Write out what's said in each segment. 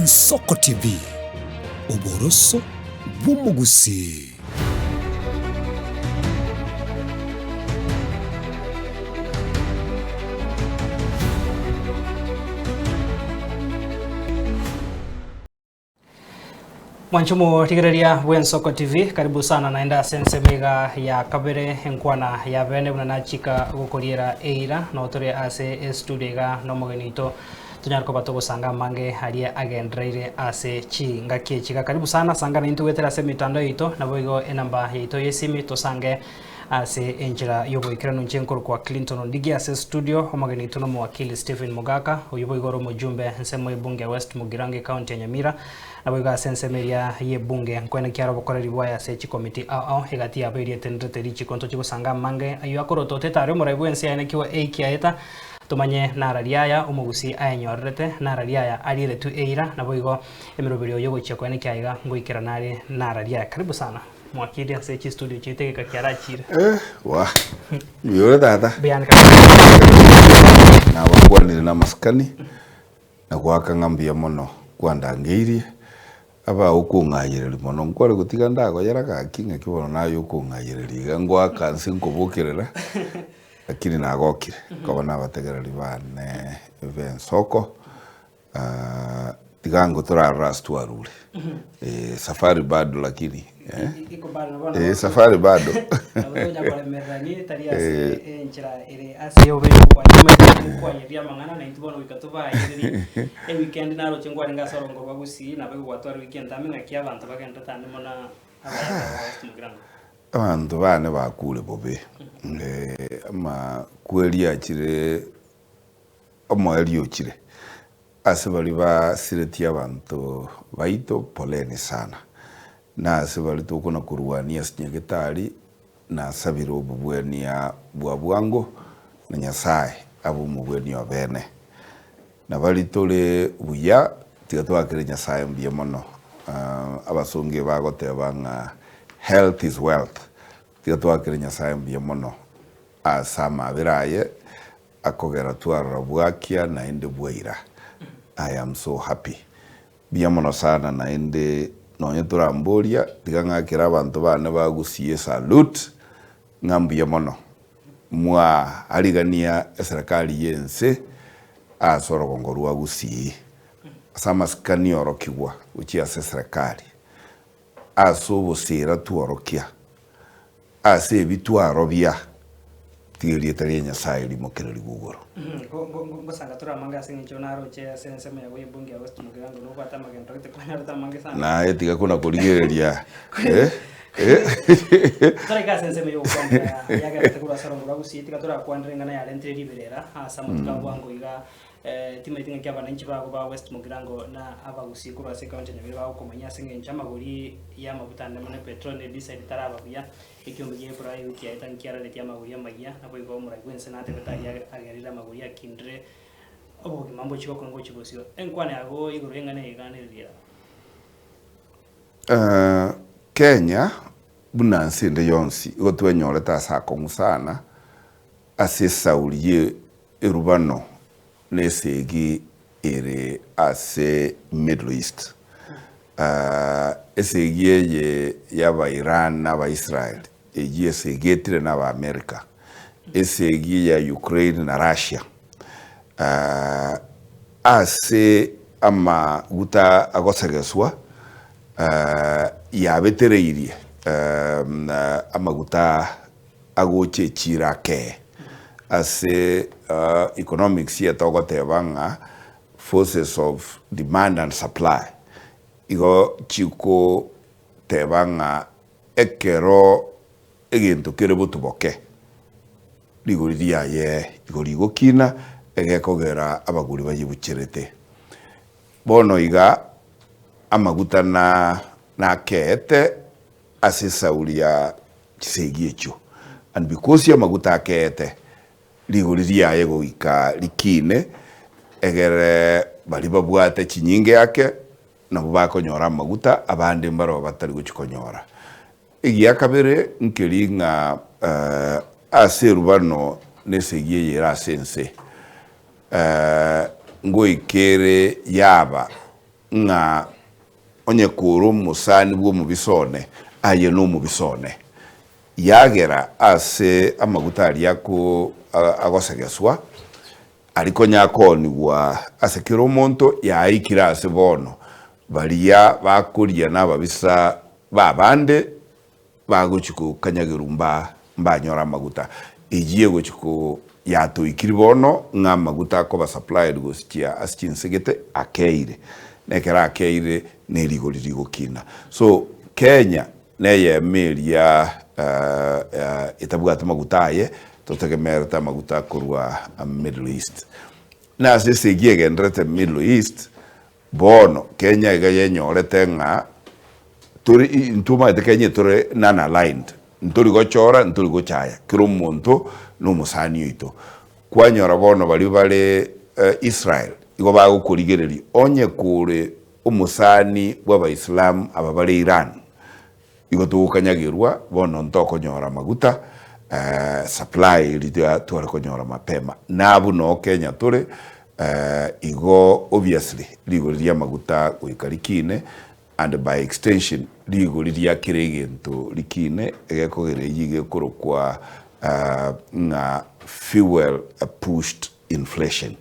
Ensoko TV, oboroso bw'omogusii. Mwanche omorigereria bw'Ensoko TV, karibu sana naende ase ensemo iga ya kabere enkwana ya bene buna nachika gokoriera eira no tore ase estudio iga nomogeni oito tonyare koba togosanga amange aria agendereire ase chingaki echi iga. Karibu sana sanga naintwe goetera ase emitandao yaito naboigo enamba yaito y'esimi tosange ase enchera y'oboikeranu inche nkorokwa Clinton Ondigi ase estudio omogeni oito nomowakili Stephen Mogaka oyio boigo ore omojumbe ensemo y'ebunge ya West Mugirango ecounty ya Nyamira Naboigo ase ensemo eria y'ebunge nkoenekia are obokoreri bwaye ase chikomiti ao ao, egati yabo eria etenderete richiko ntochie gosanga amange ayio akorota otete are omorai bw'ense yaenekigwe eiki aeta, tomanye nararia aya omogusii ayenyorerete, nararia aya arieretwe eira, naboigo emeroberio y'ogochia koenekia aiga ngoikerana are nararia aya. Karibu sana mwakili ase chistudio chiaito egeka kiarachire. Eh, wah, mbuya ore tata. Mbuyande kabisa. Nabakwanire namasikani. Na goaka ng'a mbuya mono kwandangeirie, aba okong'ayereria mono, nkware gotiga ndagoyera gaki ng'aki bono naye okong'ayereria iga ngoaka nse nkobokerera, lakini nagokire koba nabategereri bane b'ensoko, tiga ango torarore ase twarure, safari bado lakini. Iko bado na bono Eh, safari bado. Nabo tonya koremererani tari ase enchera ere ase obe okwanyeria amang'ana na intwe bono goika tobayererie eweekend naroche nkwarenge ase orongo rwa Gusii nabo egwatwara ewiki entambe ng'aki abanto bagenderete ande mono abayaka ba West Mugirango. Abanto bane bakure bobe, amakweri achire omoerio ochire Ase baria basiretie abanto baito, poleni sana. Na ase baria tokona korwania ase nyagetari, nasabire obobwenia bwa bwango, na Nyasae abe omobwenia o bene. Na baria tore buya, tiga toakere Nyasae mbuya mono. Abasongo ebagoteba ng'a health is wealth, tiga toakere Nyasae mbuya mono ase amabera aye Akogera twarora bwakia naende bwaira I am so happy Mbuya mono sana naende nonye toramboria tiga ng'akere abanto bane ba Gusii esalute ng'a mbuya mono mwaarigania eserekari y'ense ase orogongo rwa Gusii ase amasikani orokigwa gochia ase eserekari ase obosera tworokia Ase ebi twarobia, tiga erieta ria Nyasae rimokererigwe igoro. Ngosanga tore amange ase eng'encho naroche ase ensemo yago y'ebunge ya West Mugirango nobwate amagendo gete kwanyorete amange sana. Naye tiga kona korigereria eh, eh. Toraika ase ensemo y'ogokwanera yagerete korwa ase orongo rwa Gusii, tiga torakwanere eng'ana yarentire riberera ase amatuko a bwango iga Timaeti ng'aki abananchi bago ba West Mugirango na Abagusii korwa ase ekaunti ya Nyamira bagokomanyia ase eng'encho amagori y'amaguta ande mono epetroli na ediseli taraba buya. Ekiombe gia Epura ewiki yaeta nkiararetie amagori amayia, naboigo omorai bw'ense natebete aria agerire amagori akindire obogima mbochie gokong'a gochia bosio. Enkwana yago igoro y'eng'ana eye eganereria. Kenya buna nse ende yonsi igo twenyorete ase akong'u sana ase esauri ye Erubano nesegi ere ase Middle East. Esegi eye y'aba Iran na aba Israel eyio esegetire na aba America. Esegi ya Ukraine na Russia. Ase amaguta agosegeswa yabetereirie amaguta agocha echiira akee. Ase economics etogoteba ng'a forces of demand and supply igo chigoteba ng'a ekero egento kere botuboke, rigori riaye igo rigokina egekogera abagori bayebucherete. Bono iga amaguta na nakeete ase esauri ya chisegi echio, and because amaguta akeete, rigori riaye goika rikiine, egere baria babwate chinyinge ake nabwo bakonyora amaguta, abande mbarabwo batari gochia konyora. Egia kabere nkeri ng'a ase erubano na esegi eye ere ase ense, ngoika ere yaba. ng'a onye kore omosani bw'omobisa one, aye nomobisa one. Yagera ase amaguta aria ako agosegeswa, aria konya akoonigwa ase kera omonto, yaikire ase bono baria bakoria nababisa b'abande bagochia kokanyagerwa mba mbanyore amaguta. Eyio egochia ko yatoikiri bono ng'a amaguta akoba supplied gosichia ase chinse gete akeire. Na ekero akeire ne rigori rigokina. So Kenya neyemo eria etabwati maguta aye, totegemerete amaguta korwa Middle East. Na ase esegi egendererete Middle East, bono Kenya iga yenyorete ng'a tori intwe omanyete Kenya etore non aligned, ntori gochora ntori gochaya, kera omonto na omosani oito. Kwanyora bono baria bare Israel igo bagokorigereria onye kore omosani bw'Abaisilamu aba bare Iran, igo togokanyagerwa bono ntokonyora amaguta supply eria tware konyora mapema. Nabwo noo Kenya tore igo obviously rigori ri'amaguta goika rikine and by extension rigori ria kera egento rikine egekogera eyio iga ekorokwa ng'a fuel pushed inflation.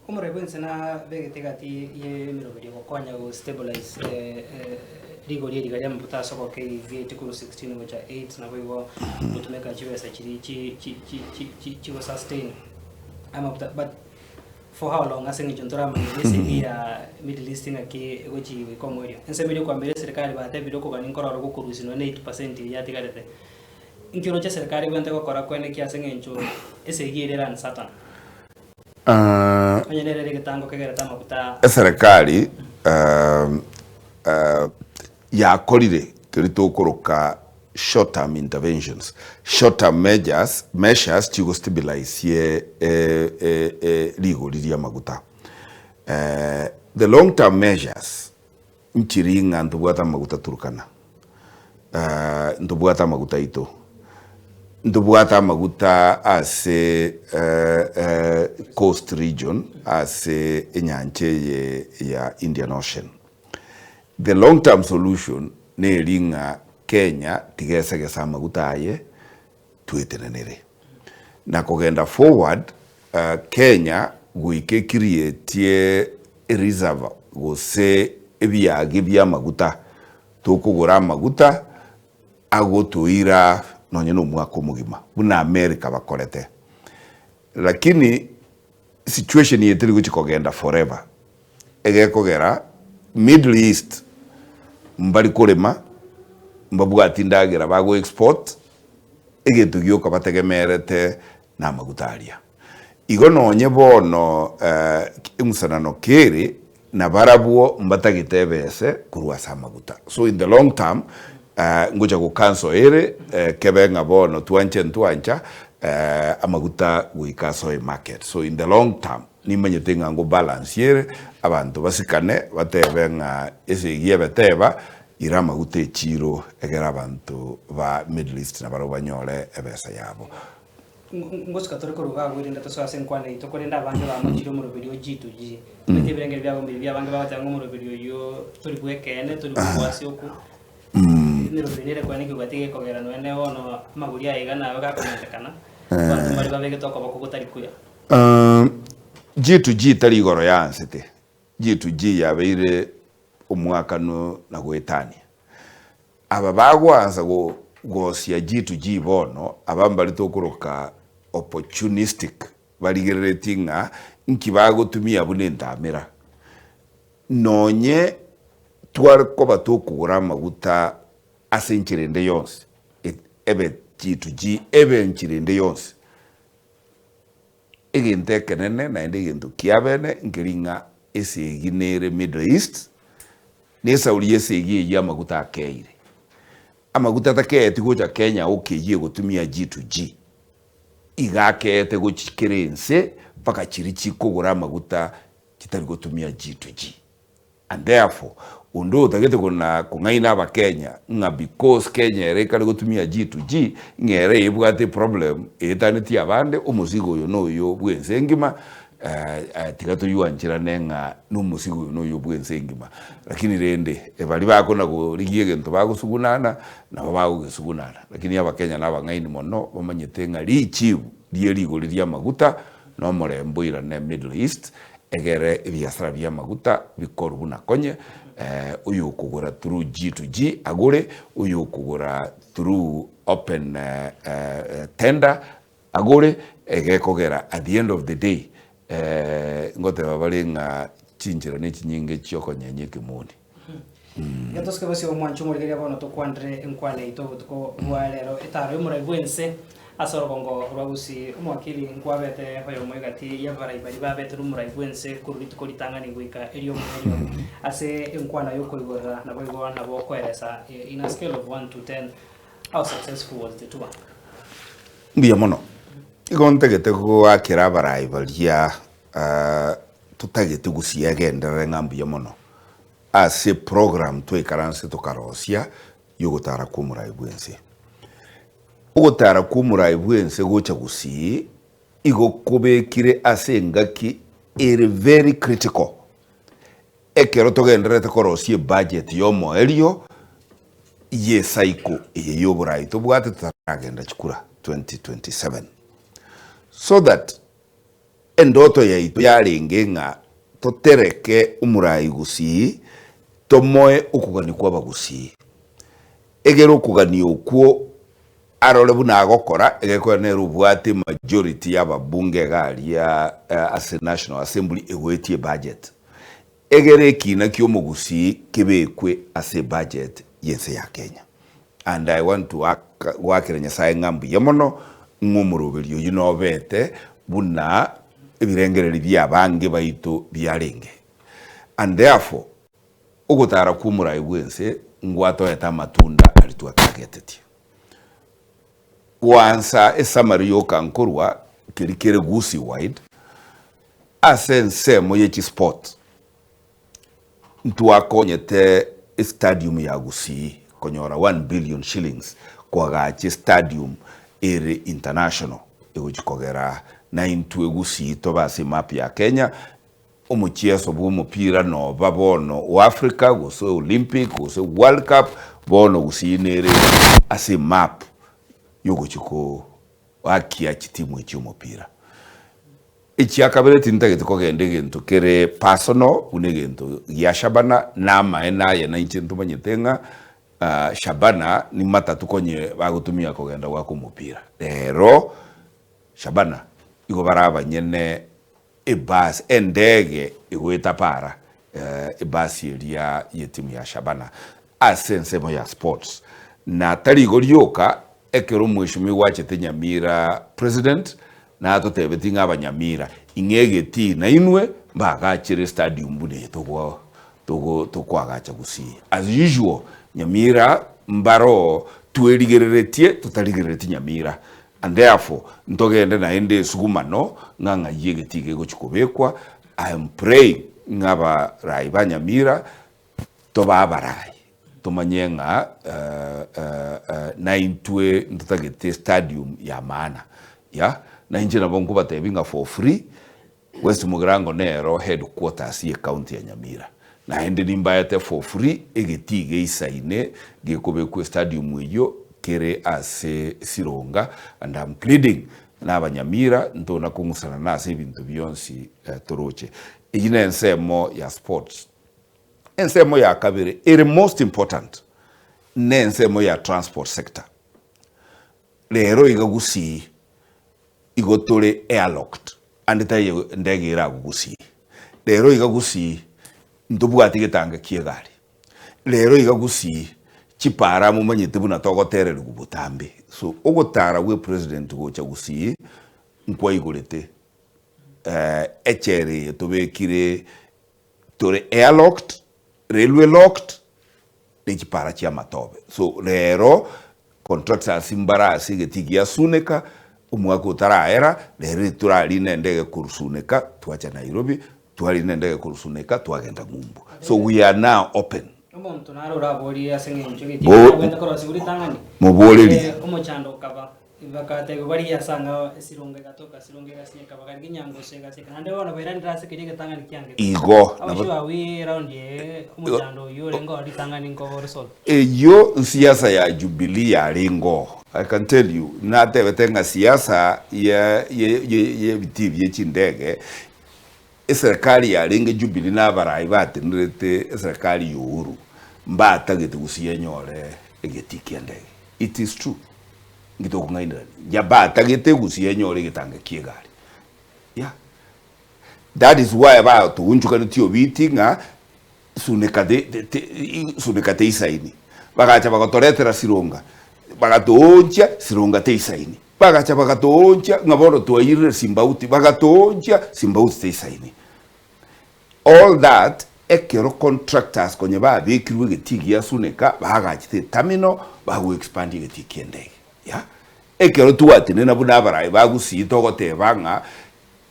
Omorai bwense nabegete egati y'emeroberio gokonya go stabilize rigori eri iga ri'amafuta ase ogokeia VAT korwa 16 gocha 8 naboigo gotumeka chibesa chiria chi chi chi chi chi chigo sustain amafuta but for how long ase eng'encho ntoramanya esegi ya Middle East ng'aki egochi goika omoerio. Ensemo eria okoambera eserekari batebire okogania nkororo gokorusia nonya na 8% eyio yatigarete. Inki oroche eserekari ebwenerete gokora koenekia ase eng'encho esegi ere ere uncertain? Onye nere ere egetango kegerete amaguta. Eserekari yakorire keria tokoroka short term interventions, short term measures, measures chigo stabilise rigori ri'amaguta. The long term measures nchiri ng'a ntobwate amaguta Turkana, ntobwate amaguta aito, ntobwate amaguta ase coast region ase enyancha eye ya Indian Ocean. The long term solution neri ng'a Kenya tiga esegese amaguta aye twetenenere. Na kogenda forward Kenya goika ecreatie ereserve gose ebiage bi'amaguta, tokogora amaguta agotoira nonye na omwaka omogima buna America bakorete. Lakini situation eye teri gochia kogenda forever, egekogera Middle East mbari korema, mbabwati ndagera bago export, egento gioka bategemerete namaguta aria. Igo nonye bono emusanano kere nabarabwo mbatagete ebese korwa ase amaguta. So in the long term ngocha go cancel ere kebe ng'a bono twanche ntwancha amaguta goika asoe market. So in the long term nimanyete ng'a ngo balance ere abanto basikane batebe ng'a esegi ebe teba ira amaguta echiro egere abanto ba Middle East nabarabwo banyore ebesa yabo. Ngosuka tore korwa iga agwo erinde tosoe ase enkwana yaito, korende abange bamochire omoroberi o G2G. Omanyete ebirengeri biabo mbiria bi'abange bagoteba ng'a omoroberi oyio tori bw'ekeene, tori bw'okwasi okwo. Emeroberi nere kwane ekegwa tigekogera nonya ne bono amagori aya iga nabe gakomentekana, abanto mbare babegete okoboko gotari kuya. G2G tari igoro yaansete, G2G yabeire omwakano na goetania. Aba bagwansa gosia G2G bono, aba mbare tokoroka opportunistic, barigereretie ng'a nki bagotumia buna entamera. Nonye tware koba tokogora amaguta ase enchera ende yonsi, ebe G2G, ebe enchera ende yonsi, egento ekenene naende egento kiabene nkeri ng'a esegi nere Middle East, na esauri y'esegi eyio amaguta akeire. Amaguta atakeeti gocha Kenya oka eyio egotumia G2G, iga akeete gochi kera ense mpaka chiria chikogora amaguta chitari gotumia G2G. And therefore, onde otagete kona kong'aina abakenya ng'a because Kenya ere ekare gotumia G2G, ng'a ere ebwate eproblem eetanetie abande, omosigo oyo noyo bw'ense engima. Tiga toywancherane ng'a nomosigo oyo noyo bw'ense engima. Lakini rende, baria bakona korigia egento bagosugunana, nabo bagogesugunana. Lakini Abakenya nabang'aini mono, bamanyete ng'a richibu rie rigori ri'amaguta nomorembe oirane Middle East, egere ebiasara bi'amaguta bikorwe buna konye, oyokogora through G to G agore, oyokogora through open tender Agore egekogera at the end of the day ngoteba bare ng'a chinchera nechinyinge chiokonyenya ekemoni. Iga tosike bosio omwancho omorigereria bono tokwanere enkwana yaito obotuko bwa rero etaro y'omorai bw'ense ase orogongo rwa Gusii. Omowakili nkwabete oyomo egati y'abarai baria babete nomorai bw'ense korwa rituko ritang'ani goika eri'omoerio ase enkwana y'okoigorera naboigo nabo okoeresa in a scale of one to ten how successful was the tour? Mbuya mono. Igo ntagete goakera abarai baria totagete gusii egenderere ng'a mbuya mono ase program twaikaranse tokarosia yogotara kwa omorai bwense. Ogotara kwa omorai bwense gocha gusii igo kobekire ase engaki ere very critical ekero togendererete korosia ebudget yomoerio y'ecycle eye y'oborai tobwate totaragenda chikura 2027 so that endoto yaito yarenge ng'a totereke omorai gusii tomoe okogania kwa abagusii egere okogania okwo arore buna agokora egekogera nere obwate emajority y'ababunge iga aria ase National Assembly egoetie ebudget. Egere ekiina ki'omogusii kebekwe ase ebudget y'ense ya Kenya. And I want to goakera Nyasaye ng'a mbuya mono ng'a omoroberi oyio nobete buna ebirengereri bi'abange baito biarenge. And therefore, ogotara kw'omorai bw'ense ngwatoete amatunda aria twatagetetie. Gwansa esummary yoka nkorwa keria kere Gusii wide ase ensemo ye chisport ntwakonyete estadium ya Gusii konyora 1 billion shillings koagacha estadium ere international egochi kogera naintwe Gusii tobe ase emap ya Kenya Omochieso bw'omopira noba bono o Africa gose Olympic gose World Cup bono Gusii nere ase emap yogochia koakia chitimu echi omopira. Echiakabere tintagete kogenda egento kere personal buna egento gia Shabana na amaene aye nainche ntomanyete ng'a Shabana ni matatu konye bagotumia kogenda goaka omopira. Rero Shabana igo bare abanyene Ebasi, endege egoeta para ebasi eria y'etimu ya Shabana ase ensemo ya sports. Na tari igo rioka, ekero omweshimiwa achete Nyamira president natotebetie ng'a abanyamira ing'e egetii nainwe mbagachere estadium buna eye togo togo tokoagacha Gusii. As usual Nyamira mbaroo twerigereretie totarigereretie Nyamira And therefore, ntogende naende esugumano ng'a ng'ai egetii gegochia kobekwa, I am praying ng'a abarai ba Nyamira tobe abarai, tomanye ng'a naintwe ntotagete stadium ya maana, yeah, nainche nabo nkobatebia ng'a for free, West Mugirango nero headquarters ye county ya Nyamira. Naende nimbaete for free egetii geisaine gekobekwa estadium eyio kere ase Sironga and am pleading na abanyamira ntona kong'usana na ase ebinto bionsi toroche. Eyio nensemo ya sports. Ensemo ya kabere ere most important nensemo ya transport sector. Rero iga Gusii Igo tore airlocked ande taiyo ndege eragogusie. Rero iga gusii ntobwati getanga ki'egari. Rero iga gusii chipara momanyete buna togotererigwa botambe. So ogotara gwe president gocha gusii nkwaigorete echere eye tobekire tore airlocked, railway locked ne chipara chi'amatobe. So rero contractors mbare ase egetii gia Suneka, omwaka otaraera, rero torarine endege korwa Suneka twacha Nairobi, twarina endege korwa Suneka twagenda ng'umbu. So we are now open. Omonto nare oraborie ase eng'encho egetii Bo- kiagwete korosigwa ritang'ani. Moborerie. Eh, omochando okaba. Bakatebiwa barigie ase ang'ao esirongo egatoka, esirongo egasieka, bakarigia enyangoso egasieka. Naende bono bairanire ase keria egetang'ani kiangete. Igo, How nabo sure are we round eye omochando oyio orenge oo ritang'ani nkoba ore solved? Eyio nsiasa ya Jubilee yarenge oo. I can tell you, natebete ng'a siasa ya ye ye yebitii bie chindege, eserekari yarenge Jubilee na abarai batenerete eserekari ya Uhuru, mbatagete gose yenyore egetii kia endege. It is true. Inki tokong'ainerania? Inche mbatagete gose yenyore egetanga kia egari. Yeah. That is why batounchukanetie obiti ng'a suneka te te te suneka teisaini. Bagacha bagatoretera sironga, bagatoonchia sironga teisaini. Bagacha bagatoonchia ng'a bono twairire simbauti, bagatoonchia simbauti teisaini. All that ekero contractors konye babekirwe egetii gia suneka bagachete eterminal bago expand egetii kia endege. Yeah. Ekero twatenena buna abarai ba Gusii togoteba ng'a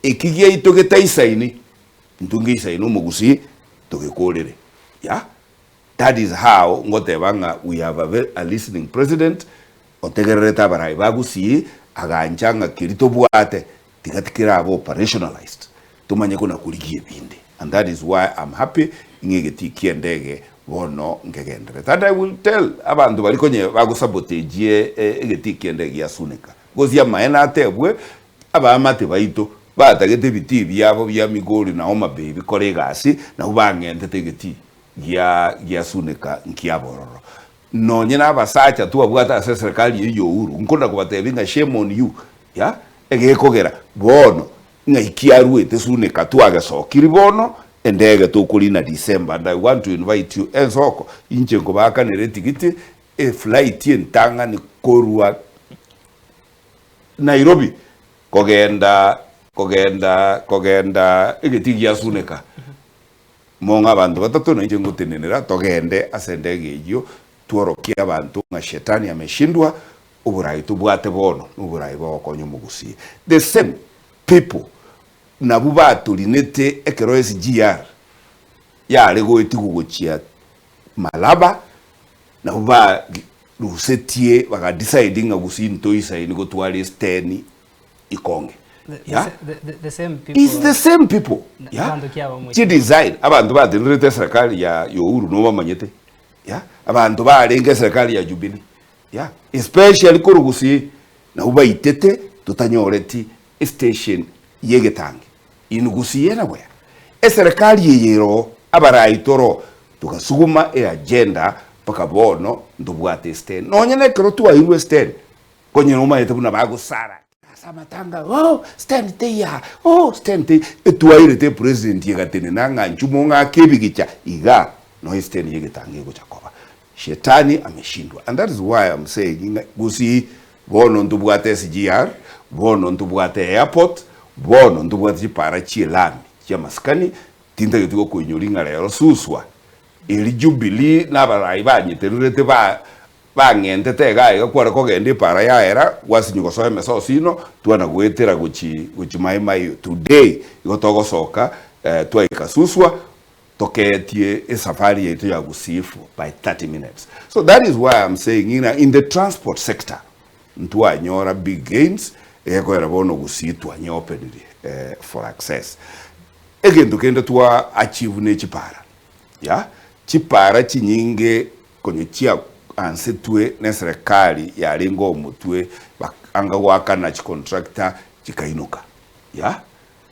eki giaito getaisaini, intwe ngeisaini omogusii togekorere. Yeah. That is how ngoteba ng'a we have a very a listening president otegererete abarai ba Gusii agancha ng'a keri tobwate tiga tikerabe operationalized tomanye kona korigia ebinde and that is why I'm happy ng'a egetii kia endege bono nkegendererete and I will tell abanto baria konye bagosabotage egetii kia endege gia Sunika gose amaene atebwe abaamate baito batagete ebitii biabo bia Migori na Homa Bay bikore egasi nabwo bang'entete egetii gia gia Sunika nkiabororo Nonye nabasacha twabwate ase eserekari eyio ya Uhuru, nkona kobatebia ng'a shame on you, ya, egekogera bono ng'ai kiaruete suneka twagesokiri bono endege tokorina December and I want to invite you ensoko inche nkobaakanera etigiti eflight entang'ani korwa Nairobi kogenda kogenda kogenda egetii gia Suneka. Mong'e abanto batato, na inche ngotenenera, togende ase endege eyio, tworokie abanto ng'a Shetani ameshindwa, oborai tobwate bono noborai bogokonya omogusii. The same people nabwo batorinete ekero SGR yare goetigwa gochia Malaba, nabwo barusetie baga decide ng'a gusii ntoisaini gotwara esiteni ikonge. The, the, Yeah. the, the, the same people. It's the same people. Na- Yeah. abanto ki aba Chi design abanto batenderete eserikali ya ya Uhuru nobamanyete. Yeah. Abanto barenge eserikali ya Jubilee. Yeah. Especially korwa Gusii nabwo baitete totanyoreti estation ya egetangi in Gusii anywhere. Eserikali eye ero abarai toro togasuguma eagenda mpaka bono ntobwate estand. Nonye na ekero twairwe estand konye nomanyete buna bagosara. Ase amatanga, oh, stand teiyo aa, oh, stand teiyo. Etwairete epresident egatenena ng'a inchuo mong'ake ebigicha igaa, noe stand y'egetanga egocha koba. Shetani ameshindwa. And that is why I'm saying ng'a gusii bono ntobwate SGR, bono ntobwate airport, bono ntobwate chipara chi'elami chi'amasikani, tintageti gokoinyori ng'a rero suswa, eri Jubilee na abarai banyetererete ba Bang'entete iga iga kware kogenda epaara yaera, gwasinywa gosoa emesosi ino, twana goetera gochi gochi Mai Mahiu. Today igo togosoka eh, twaika Suswa, tokeetie esafari yaito ya Gusii for by 30 minutes. So that is why I'm saying ng'a in the transport sector ntwanyora big gains, egekoera bono Gusii twanyeopeniri eh, for access. Egento kende twa achieve ne chipara, yeah, chipara chinyinge Konya chiaansetwe neserekari yarenge omotwe anga goakana chicontractor chikainoka. Ya,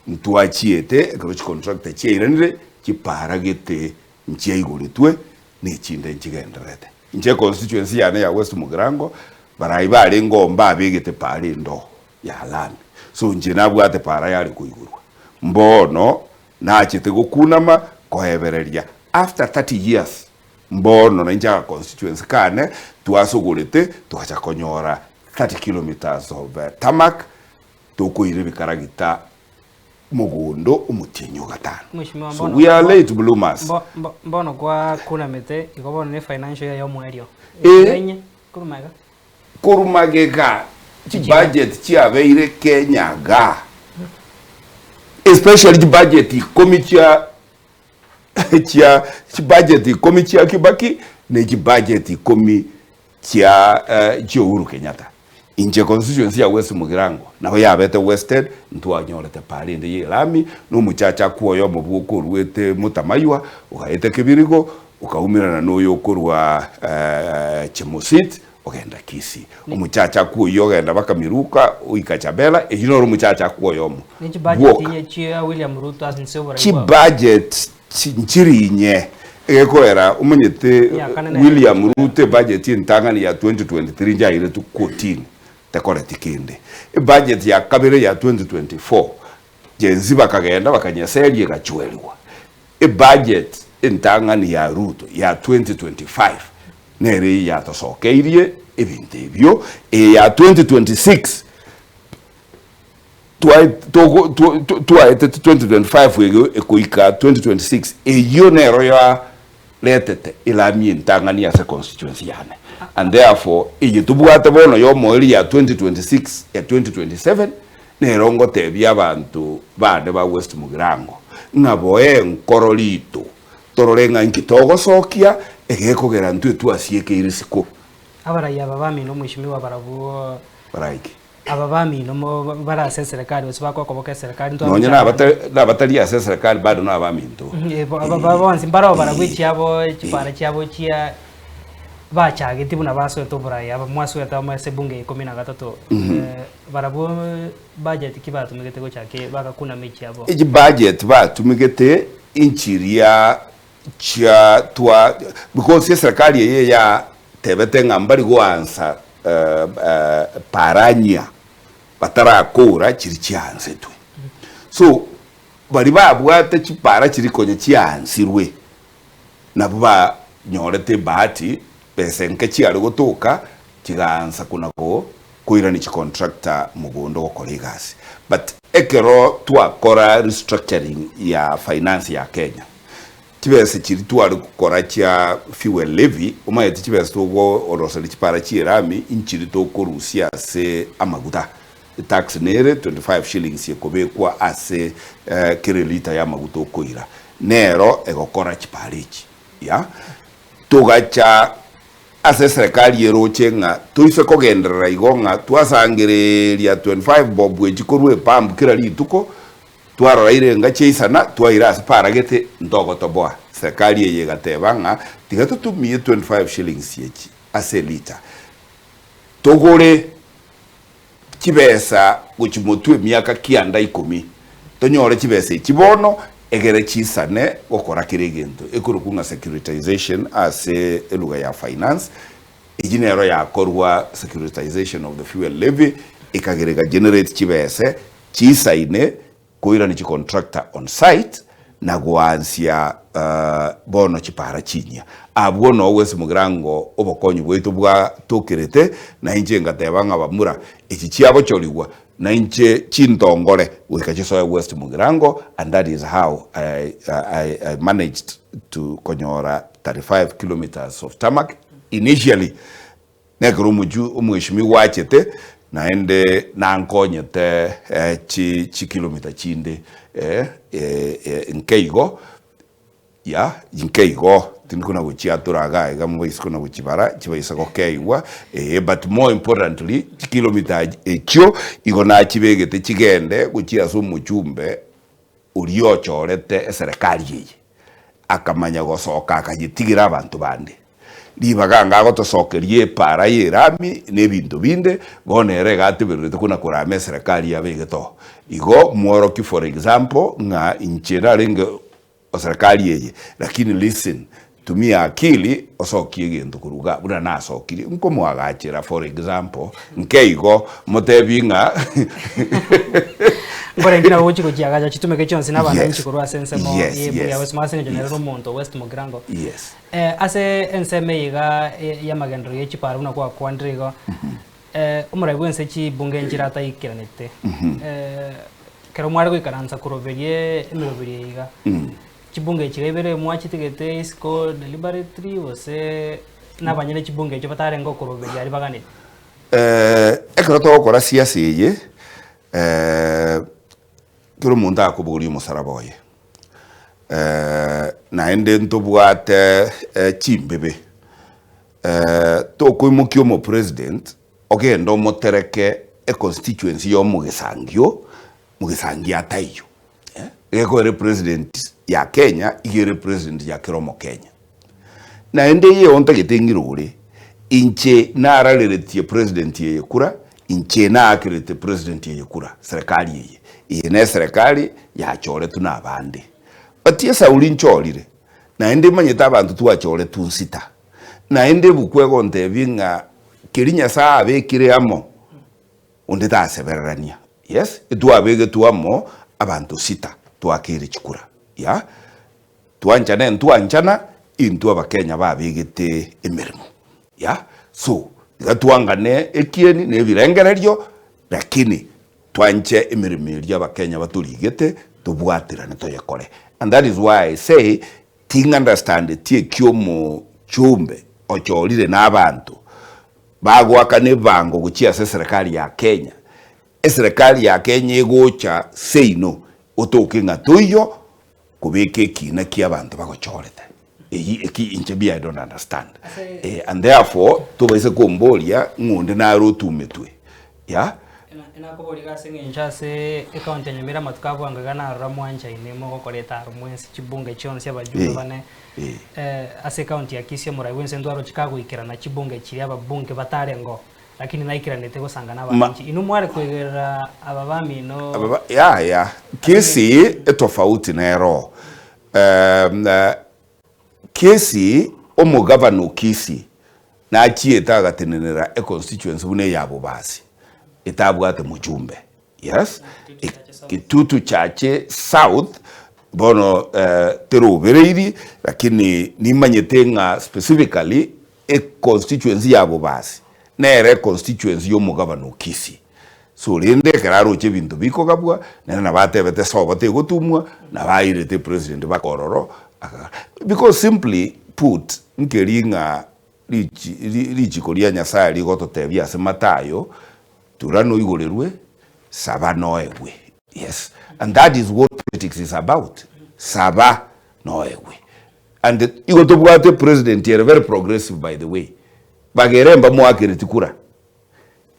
ntwachiete ekero chicontractor chiairanire chipara gete nchiaigoretwe na echinde nchigendererete. Inche econstituency yane ya West Mugirango barai barenge oo mbabegete para endo ya lami. So inche nabwate para yare koigorwa. Mbono nachete gokunama koebereria after 30 years Mbono nainche aga constituency kane twasogorete twacha konyora 30 kilometres of tarmac tokoira ebikaragita mogondo omotienyi o gatano. Mheshimiwa, So mbono we are mbo- late bloomers. mbo- mbo- mbono kwakunamete igo bono ne financial year yomoerio Eh. Enye, korwa magega. Korwa magega chibudget chiabeire Kenya igaa especially chibudget ikomi chia chia chibudget ikomi chia Kibaki ne chibudget ikomi chia chia Uhuru Kenyatta. Inche constituency ya West Mugirango nabo yabete wasted, ntwanyorete para ende ye elami, na omochache akwo oyomo bwoka oruete Mutamaywa, ogaeta Kebirigo, okaumerana na oyo okorwa Chemosit, ogenda Kisii. Omochache akwo oyio ogenda mpaka Miruka, oika Chabera, eyio noro omochache akwo oyomo Ne chibudget bwoka. inye chia William Ruto ase inse oborai bwabo. Chibudget nchiri inye egekoera omanyete Miaka nene William yaetire. Ruto ebudget entang'ani ya 2023 nchairetwe kotini tekoreti kende. Ebudget ya kabere ya 2024 Gen Z bakagenda bakanyeseria egachwerigwa. Ebudget entang'ani ya Ruto ya 2025 nere eye yatosokeirie ebinto ebio, eye ya 2026 twaetete 2025 ege ekoika 2026 eyio nero yaretete elami entang'ani ase constituency yane and therefore eye tobwate bono ya omoerio ya 2026 ya 2027 nero ngotebia abanto bane ba West Mugirango ng'a boe enkoro rito torore ng'a inki togosokia egekogera ntwe twasiekeire isiko. Abarai aba bamino omweshimiwa barabwo. Barai ki? Aba bamino bare ase eserekari gose bakokoboka eserekari ntware Nonye gochaka nabatari ase eserekari bado nabaminto. Aba bonsi mbaroo barabwo echiabo chipara chiabo chia bachageti buna basoete oborai aba mwasoete amo ase ebunge ya ikomi na gatato barabwo budget ki batumegete gochaka bagakuna echiabo? Echibudget batumegete inchiria chia twa because eserekari eye yatebete ng'a mbari goansa paranyia batarakora chiri chiansetwe. So baria babwate chipara chiri konya chiansirwe nabwo banyorete ebahati besa enke chiare gotoka chigaansa kona koirania chicontractor mogondo gokora egasi. But ekero twakora restructuring ya finance ya Kenya, Chibesa chiria tware gokora chia fuel levy, omanyete chibesa togoroseria chipara chi'erami inchiri tokorusia ase amaguta. Etax nere 25 shillings ekobekwa ase kera elita y'amaguta okoira. Nero egokora chipara echi. Ya. Togacha ase eserekari eroche ng'a toise kogenderera igo ng'a twasangereria 25 bob echi korwa epump kera rituko, Twarora irenga chiaisana, twaira ase paragete ntogotoboa. Serikali eye egateba ng'a tiga totumie 25 shillings echi ase elita, togore chibesa gochia motwe emiaka kianda ikomi, tonyore chibesa echi bono egere chisane gokora kera egento. Ekorokwa ng'a securitization ase eluga ya finance. Eyio nero yakorwa securitization of the fuel levy, ekagera ega generate chibese Chisaine koirania chicontractor on site na goansia bono chipara chinyia. Abwo noo gwensi mogirango obokonyi bwaito bwatokerete, na inche ngateba ng'a bamura echi chiagochorigwa na inche chintongore goika chisoe West Mugirango and that is how I, I, I managed to konyora 35 kilometres of tarmac initially. Nekero omochie omweshimiwa achete, naende nankonyete chi chikilomita chinde nke igo, ya nke igo, tindi kona gochiatora iga iga mobaise kona gochibara chibaise gokeigwa, eh, but more importantly chikilomita echio igo nachibegete chigende gochia ase omochumbe oria ochorete eserekari eye, akamanya gosoka akayetigira abanto bande. Ribaga anga agotosokeria epaara y'erami na ebinto binde, bono ere iga atebererete kona korama eserekari yabo egetoo. Igo mworokie for example ng'a inche narenge oserekari eye, lakini listen, tumia akili osokie egento korwa igaa buna nasokirie, nkomoagachera for example, nke igo motebie ng'a Nkorenge nabo gochi gochiagacha chitumeke chionsi na abananchi Yes, korwa ase ensemo yes, ye yes, ya West Ase eng'encho nere yes. omonto o West Mugirango. Yes. Ase ensemo eye iga y'amagenderero ye chipara buna gwakwanire igo, omorai bw'ense chibunge nchire ataikeranete. Ekero mware goikaransa koroberia emeroberio eye iga, chibunge echi iga ibere mwachitigete isiko deliberately gose nabanyene chibunge echio batarenge okoroberia aria baganetie? Ekero togokora siasa eye, kera omonto akobogoria omosaraba oye. Naende ntobwate chimbebe, tokoimokia omopresident. Ogende omotereke econstituency ya omogesangio, mogesangio ataiyo. Gekoera epresident ya Kenya, iga ere epresident ya kera omokenya. Naende eye ontagete ng'irore, inche narareretie president eye kura, inche naakerete president eye kura, serikali eye. Eye ne eserekari yachoretwe na abande. But esauri nchorire, naende manyete abanto twachoretwe nsita. Naende ebuku egontebia ng'a keria Nyasae abekire amo, onde tasebererania. Yes, etwabegetwe amo abanto sita, twakeire chikura, yeah. Twanchane ntwanchana, intwe abakenya babegete emeremo, yeah. So, iga twangane ekieni na ebirengererio, lakini twanche emeremo eria abakenya batorigete, tobwaterane toyekore. And that is why I say, Ting'understandeti eki omochumbe ochorire na abanto bagoakana ebango gochia ase eserekari ya Kenya. Eserekari ya Kenya egocha seino otoke ng'a toiyo kobeka ekina kia abanto bagochorete. Eyio eki inche me I don't understand. Eh, and therefore tobaise komboria ng'a onde nare otumetwe. Yeah. Nakoboria iga ase eng'encho ase ecounty ya Nyamira amatuko a bwango iga narora mwanchaine mogokora etaro mwensi chibunge chionsi abajumbe bane ase ecounty ya Kisii omorai bwense ntwaroche kagoikerana chibunge chiria ababunge batarengo lakini naikeranete gosanga na abananchi inwe mware koigerera aba bamino Yaya Kisii etofauti nero Kisii omogavana o Kisii nachiete agatenenera econstituency buna eya Bobasi etabwate mochumbe yes Kitutu Chache South bono terobereiri lakini nimanyete ng'a specifically econstituency ya Bobasi nere econstituency ya omogavana o Kisii. So rende ekero aroche ebinto bikogabwa nere nabo atebete sobo tegotumwa nabo airete epresident baka ororo because simply put nkeri ng'a richi richiko ria Nyasaye rigototebia ase Mathayo, tura noigorerwe, saba noegwe. Yes, and that is what politics is about, saba noegwe. And igo tobwate epresident ere very progressive by the way, bagere mbamoakereti kura,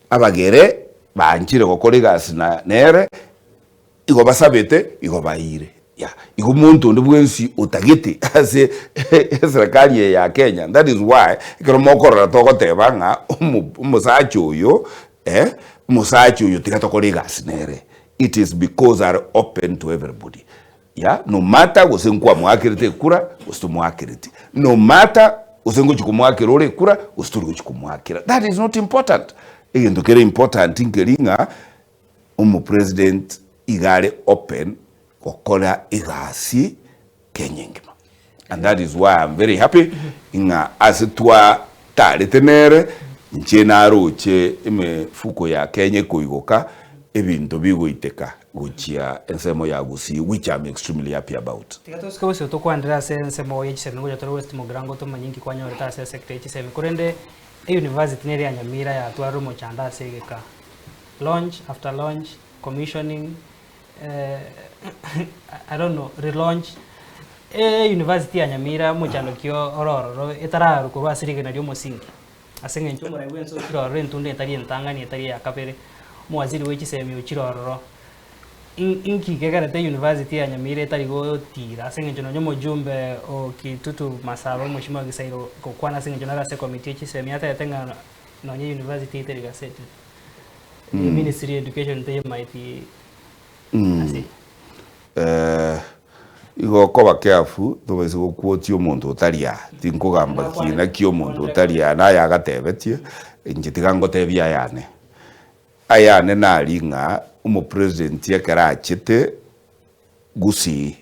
Abagere banchire gokora egasi na nere, igo basabete, igo baeire. Yeah. Igo omonto onde bwensi otagete ase eserekari eye ya Kenya, that is why ekero mokorora togoteba ng'a omo omosacha oyo eh, omosacha oyo tiga tokore egasi nere, it is because are open to everybody. Yeah, no matter gose nkwamoakerete ekura gose tomoakereti, no matter gose ngochi komoakera ore ekura gose tori gochi komoakera, that is not important. Egento kere important nkeri ng'a omopresident iga are open gokora egasi Kenya engima. And that is why I'm very happy ng'a ase twatarete nere, inche naroche emefuko ya Kenya ekoigoka, ebinto bigoiteka gochia ensemo ya Gusii which I'm extremely happy about. Tiga tosuke bosio tokwanere ase ensemo ye chisemi ngocha tore West Mugirango tomanye inki kwanyorete ase esector ye chisemi korende euniversity nere ya Nyamira yatwarire omochando ase egeka launch after launch commissioning I don't know relaunch university ya Nyamira omochando ki ore ororo etararwa korwa ase rigena ria omosingi ase eng'encho omorai bwense ochire ororo entunda etari entang'ani etari eya kabere, omowaziri bwe chisemi ochire ororo, inki kegerete university ya Nyamira etari gotira ase eng'encho nonye omojumbe o Kitutu Masaba omweshimiwa Gisairo gokwana ase eng'encho nare ase ecommittee ye chisemi atebete ng'a nonye university etari gazetted. Ministry ya education teyemaeti ase. Igo okoba careful tobaise goquotia omonto otari aa, tinkogamba kina kia omonto otari aa naye agatebetie, inche tiga ngotebie ayane. Ayane nari ng'a omopresident ekero achete Gusii,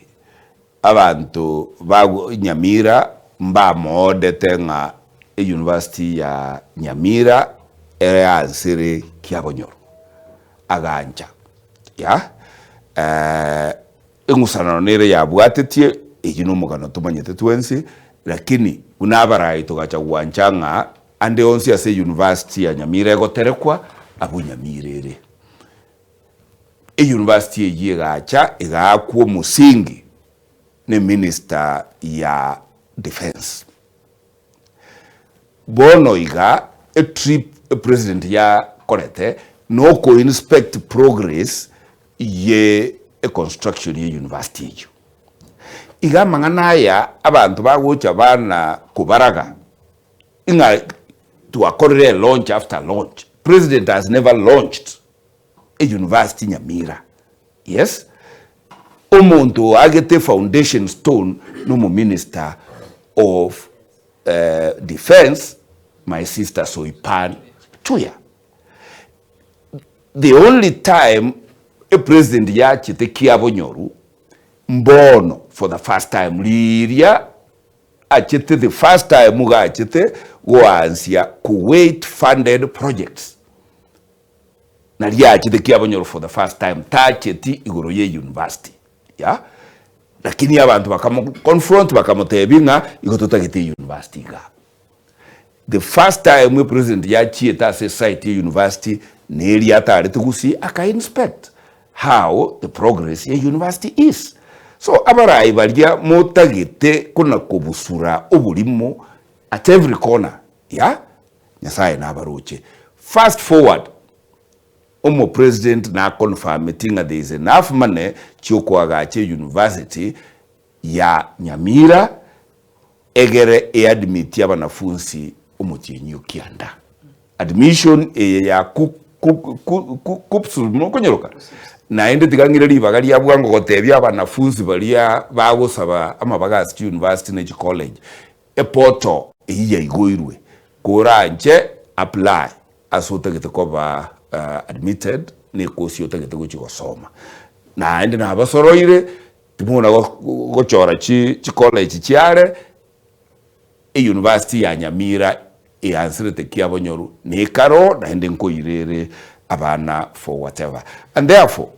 abanto ba Nyamira mbamoodete ng'a euniversity ya Nyamira ere ansere Kiabonyoru. Agancha. Yeah. Eng'usanano nere yabwatetie, eyio nomogano tomanyete twensi, lakini buna abarai togacha gwancha ng'a ande onsi ase euniversity ya Nyamira egoterekwa, abwo Nyamira ere. Eyunivasiti eyio egacha egaakwa omosingi ne minister ya defence. Bono iga etrip epresident yakorete noko inspect progress ye econstruction ye university eyio. Iga amang'ana aya abanto bagocha bana kobaraga ing'a twakorire elaunch after launch, president has never launched a university Nyamira, yes, omonto oagete foundation stone nomominister of defence my sister Soipan Tuya. The only time epresident yachete kiabonyoru mbono for the first time riria achete the first time iga achete goansia Kuwait funded projects naria achete kiabonyoru for the first time tacheti igoro ye university yeah lakini abanto bakamo confront bakamotebia ng'a igo totagete university igaa. The first time epresident yachiete ase esite ye university neria atarete gusii aka inspect how the progress ye university is. So abarai baria motagete kona kobusura oborimo at every corner yeah Nyasaye nabaroche. Fast forward omo president na confirmeti ng'a there is enough money chiokoagacha university ya Nyamira egere eadmiti abanafunsi omotienyi o kianda. Admission eye ya ku ku ku ku KUCCPS mokonyeroka? Naende tiga ng'ire ribaga ria bwango gotebia abanafunsi baria bagosaba amabaga ase chiuniversity ne chicollege, eportal eyio yaigoirwe, koranche apply ase otagete koba admitted ne ecourse otagete gochia gosoma. Naende nabasoroire Timona gochora chicollege chiare, euniversity ya Nyamira eanserete kiabonyoru nekaro naende nkoirere abana for whatever. And therefore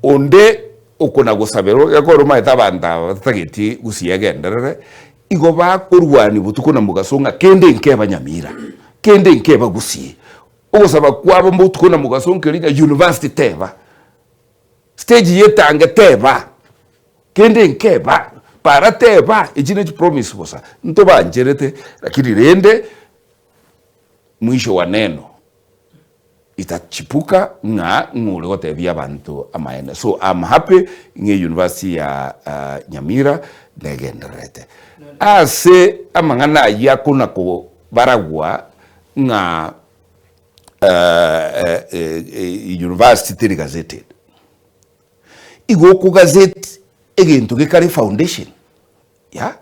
onde okona gosaberwa gekogera omanyete abanto aba batatageti gusii egenderere, igo bakorwania botuko na mogaso ng'a kende nkeba Nyamira, kende nkeba Gusii. Ogosaba kwabo botuko na mogaso nkeri ng'a university teba. Stage y'etange teba, kende nkeba, para teba, echi ne chipromise bosa, ntobancherete, lakini rende mwisho wa neno itachipuka ng'a ng'o ore gotebia abanto amaene. So am happy ng'a university ya Nyamira negendererete. Ase amang'ana ayio akona kobaragwa ng'a university teri gazetted. Igo okogazeti egento gekare foundation yeah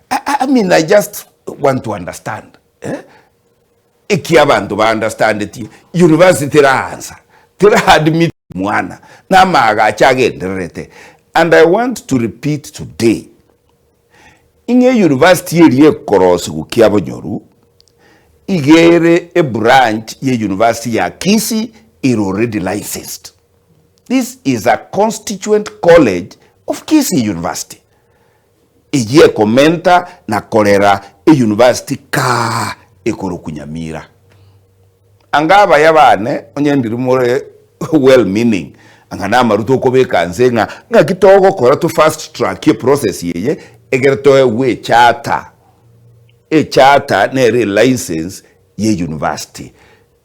I mean I just want to understand eh eki abanto ba understandetie university teraansa tera admit mwana na amaagacho agendererete and I want to repeat today Ing'e university eria ekorosigwa kiabonyoru iga ere e branch ye university ya Kisii ere already licensed. This is a constituent college of Kisii University. Eyio ekomenta na korera e university kaa ekorokwa Nyamira. Anga abaya bane onye ndiri more well meaning anga namaru tokobeka nse ng'a ng'aki togokora to fast track eprocess eye egere toegwe echarter. Echarter nere elicense ye university.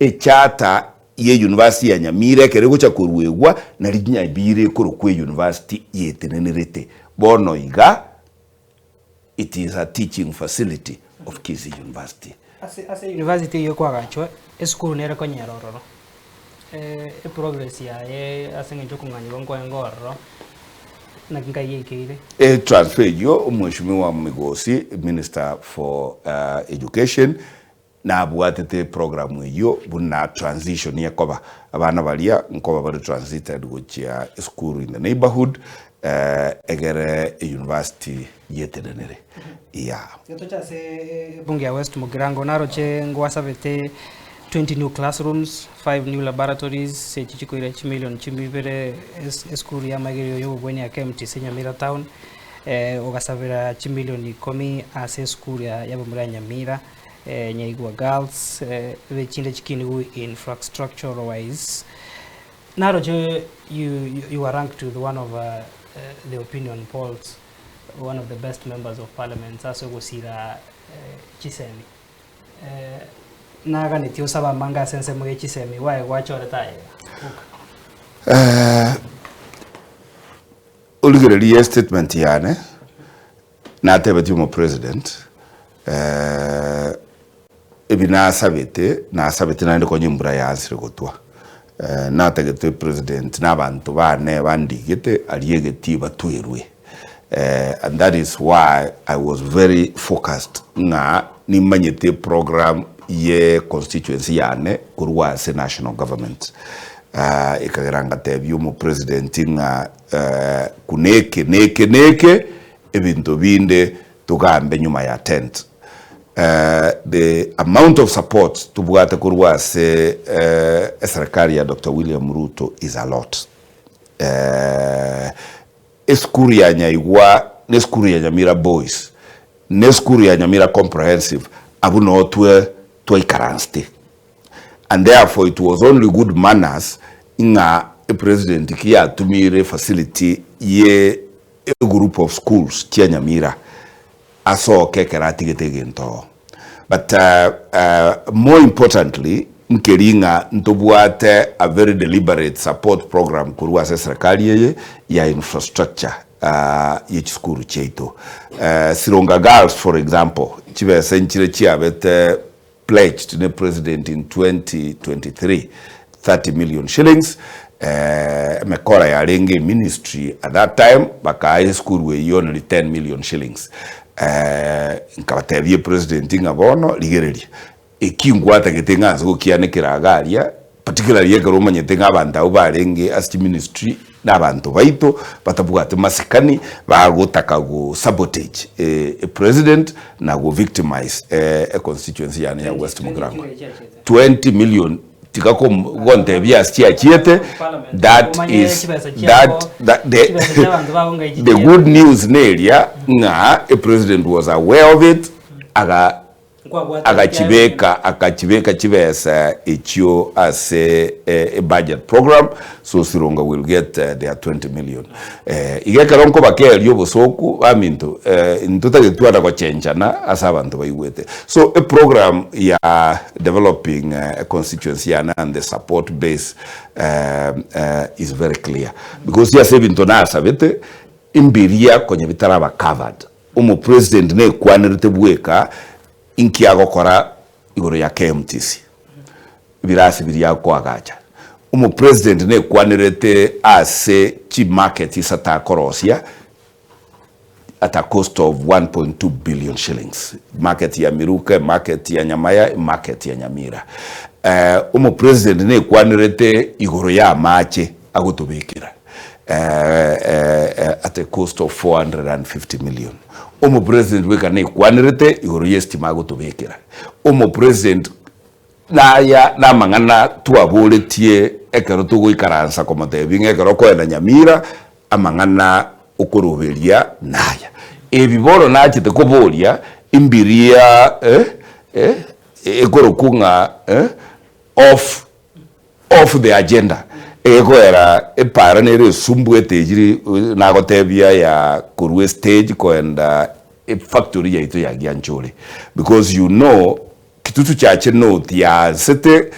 Echarter ye university ya Nyamira ekero egocha koruegwa nari Nyamira ekorokwa euniversity yetenenerete. Bono iga It is a teaching facility of Kisii University. Ase ase university eyio ekwagachwa, esukuru nere konyera ororo. Eprogress yaye ase eng'encho okong'anyigwa nkwaye ororo, naki nkai yaikeire. Etransfer eyio Omweshimiwa Migosi, Minister for Education, Nabwatete eprogramu eyio buna transition ekoba. Abana baria nkoba bare transited gochia esukuru in the neighbourhood egere euniversity yetenenere. Yeah. Getoche ase ebunge ya West Mugirango naroche ngwasabete 20 new classrooms, 5 new laboratories echi chikoira chimilion chimibere esukuru ya amaigerio ya obobweni ya KMTC Nyamira town ogasabera chimilion ikomi ase esukuru ya abamura ya Nyamira. Nyaigwa Girls, ebe chinde chikinigwe infrastructural wise. Naroche you, you, you were ranked with one of the opinion polls, one of the best members of parliament ase ogosira chisemi. Naganetie osabe amange ase ensemo ye chisemi gwaye gwachorete aye iga. Boka. Eh, origererie estatement yane, natebetie omopresident, eh, ebi nasabete, nasabete naende konya embura yansire gotwa. Eh, natagete president na abanto bane bandigete aria egetii batwerwe. Eh, and that is why I was very focused ng'a nimanyete program ye constituency yane korwa ase national government. Ah, ekagera ngatebia omopresident ng'a eh, kuna eke na eke na eke, ebinto binde togambe nyuma ya tent. Eh, the amount of support tobwate korwa ase eh, eserikali ya Doctor William Ruto is a lot. Eh, Esukuru ya Nyaigwa na esukuru ya Nyamira Boys na esukuru ya Nyamira Comprehensive abwo noo twe twaikaransete and therefore it was only good manners ng'a epresident ki yatumire efacility ye egroup of schools chia Nyamira asoke ekero atigete egento oo. But more importantly nkeri ng'a ntobwate a very deliberate support program korwa ase eserekari eye ya infrastructure ye chisukuru chiaito. Sironga Girls for example, chibesa nchire chiabete pledged ne president in 2023, 30 million shillings, emekora yarenge eministry at that time bakaa esukuru eyio only 10 million shillings. Nkabatebia epresident ng'a bono rigereria, eki ngwatagete ng'a ase gokianekera iga aria, particularly ekero omanyete ng'a abanto abwo barenge ase chiministry na abanto baito batabwati masikani bagotaka go sabotage epresident na go victimize econstituency yane ya West Mugirango. 20 million tiga gontebia ase chiachiete that is that that the, the good news neria ng'a epresident was aware of it aga Agachibeka akachibeka chibesa echio ase ebudget program so Sironga will get their 20 million. Iga ekero nkobakeeria obosooku baminto ntotageti twana gochenchana ase abanto baigwete. So eprogram ya developing econstituency yane and the support base is very clear because ase ebinto nasabete mbiria konya bitaraba covered. Omopresident nekwanerete bweka inki agokora igoro ya KMTC, ebirasi biria akoagacha. Omopresident nekwanerete ase chimarket isato akorosia at a cost of 1.2 billion shillings, market ya Miruka, emarket ya Nyamaya, emarket ya Nyamira. Omopresident nekwanerete igoro ya amache agotobekera. at a cost of 450 million. Omopresident bweka nekwanerete igoro y'estima agotobekera. Omopresident naya namang'ana twaboretie ekero togoikaransa komotebia ng'a ekero okoenda Nyamira amang'ana okoroberia naya. Ebi bono nachete koboria imbiria ekorokwa ng'a off Off the agenda egekoera epaara nere esumbuete ejiri nagotebia ya korwa estage koenda efactory yaito ya Gianchore because you know Kitutu Chache North yaansete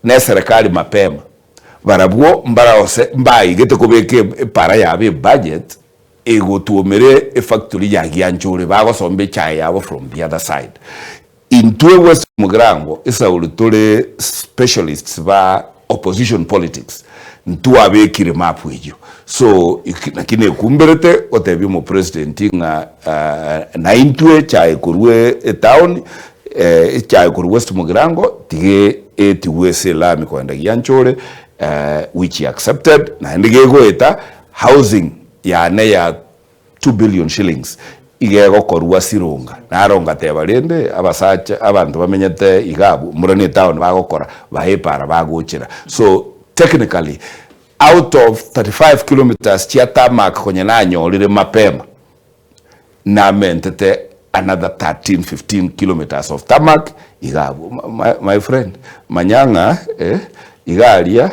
ne eserekari mapema barabwo mbaraose mbaigete kobeka epaara yabo ebudget egotwomera efactory ya Gianchore bagosomba echae yabo from the other side. Intwe West Mugirango esauri tore specialists ba opposition politics ntwabekire map eyio so naki nekumberete gotebia omopresident ng'a naintwe echae korwa etown echae korwa West Mugirango tiga etigwe ase elami kogenda Gianchore which he accepted naende gegoeta housing yane ya 2 billion shillings iga egokorwa Sironga. Naro ngateba rende abasacha abanto bamenyete iga abwo mbuna ne etown bagokora bae epara bagochera. So technically out of 35 kilometres chia tarmac konya nanyorire mapema namentete another 13 15 kilometres of tarmac iga abwo. My friend manya ng'a iga aria.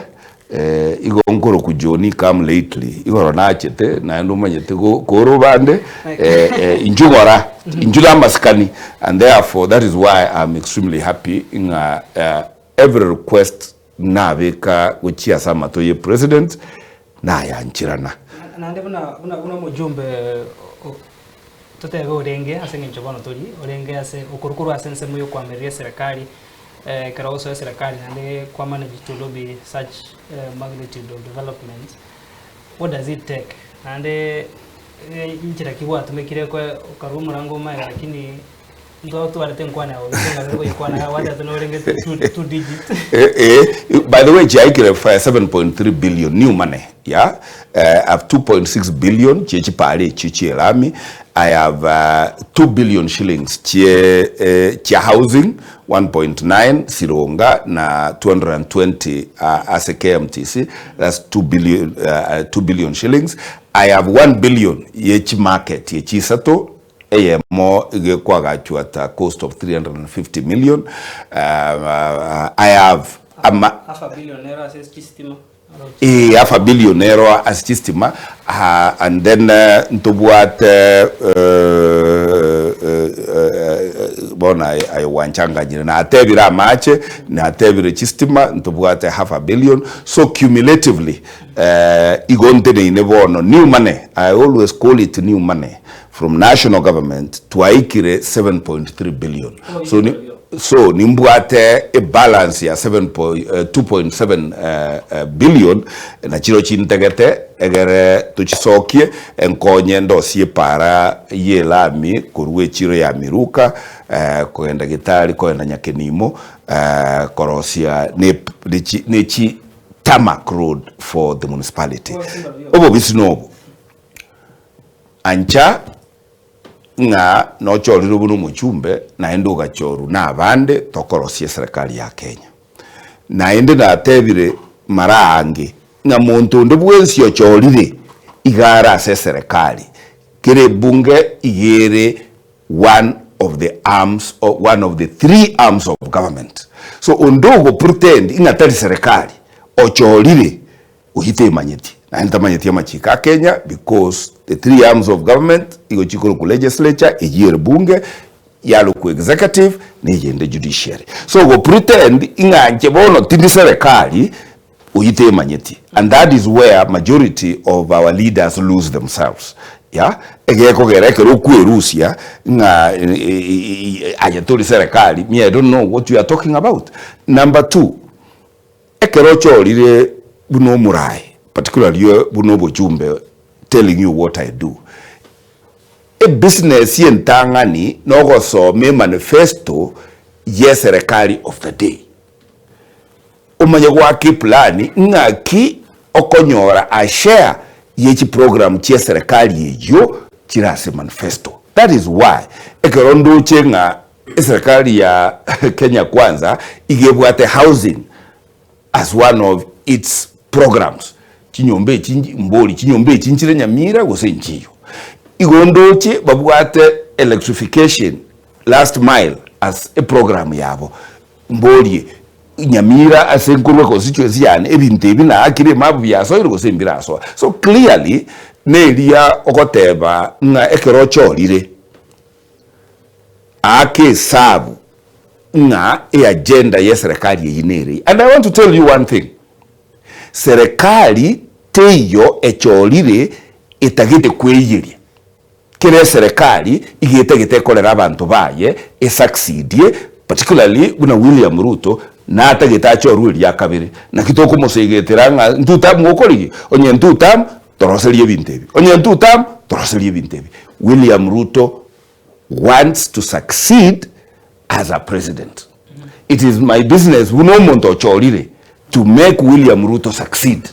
Eh, igo nkoroku Johnny come lately, igoro nachete naende omanyete go kore obande eh, eh, inchu gora inchu na amasikani and therefore that is why I'm extremely happy ng'a eh, every request nabeka gochia ase amato ye president nayancherana. Naende buna buna buna omojumbe o totebe orenge ase eng'encho bono tori orenge ase okorwa korwa ase ensemo ya okoamereria eserekari Ekero ogosoa eserekari naende kwa manage to lobby such magnitude of development, what does it take? Naende inchera ki gwatumekire koe okarwa omorango omanyete lakini ntwatwarete enkwana yago gose ng'a rero goikwana iga gwatebete norenge two digit. Eh, eh, by the way chiaikire 7.3 billion new money yeah I have 2.6 billion chie chipara echio chie elami I have 2 billion shillings chie chia housing 1.9 Sironga na 220 ase KMTC that's 2 billion, 2 billion shillings. I have 1 billion ye chimarket ye chisato eyemo iga ekoagachwa at a cost of 350 million. I have ama Half a billion nero ase chistima. Ee, half a billion nero ase chistima and then ntobwate bono aye gwanchanganyire natebire amache, natebire chistima, ntobwate half a billion so cumulatively igo nteneine bono new money, I always call it new money from national government twaikire 7.3 billion so ni So nimbwate ebalance ya 2.7 billion na chiro chintegete egere tochisokie nkonye ndosie epaara y'elami korwa echiro ya Miruka kogenda Gitari kogenda Nyakenimo korosia ne chi tarmac road for the municipality. Obobisi nobo ancha ng'a nochorirwe buna omochumbe, naende ogachorwa nabande tokorosia eserekari ya Kenya. Naende natebire mara aange ng'a monto onde bwensi ochorire iga are ase eserekari, kera ebunge iga ere one of the arms or one of the three arms of government. So onde ogo pretend ng'a tari serekari, ochorire Oyio temanyeti, naende tamanyeti amachiko a Kenya because the three arms of government igo chikorokwa legislature, eyio ere bunge, yarokwa executive, na eyende judiciary. So go pretend ing'a inche bono tindi serikali, oyio temanyeti. And that is where majority of our leaders lose themselves. Yeah, egekogera ekero okwerusia ng'a aye tori serikali, me I don't know what you are talking about. Number two, Ekero ochorire buna omoraai, particularly buna obochumbe telling you what I do, ebusiness entang'ani nogosoma emanifesto yeserekari of the day. Omanye goaka eplan ng'aki okonyora a share ye chiprogram chieserekari eyio chire ase manifesto. That is why ekero ndoche ng'a Eserekari ya Kenya Kwanza iga ebwate housing as one of its programs. Chinyomba echi mbori chinyomba echi nchire Nyamira gose nchiyo. Igo ndoche babwate electrification last mile as a program yabo. Mborie Nyamira ase nkorwa constituency yane ebinto ebi naakire emapu biasoire gose mbirasoa. So clearly neria ogoteba ng'a ekero ochorire Aake esabu ng'a eagenda y'eserekari eyio nere eye. And I want to tell you one thing, serekari teiyo echorire etagete kweiyeria. Kera eserekari iga etagete ekorere abanto baye esucceedie, particularly buna William Ruto natagete achorwe eria kabere. Naki tokomosegetera ng'a intwe tam gokorigia? Onye intwe tam toroserie ebinto ebi, onye intwe tam toroserie ebinto ebi. William Ruto wants to succeed as a president. It is my business buna omonto ochorire to make William Ruto succeed.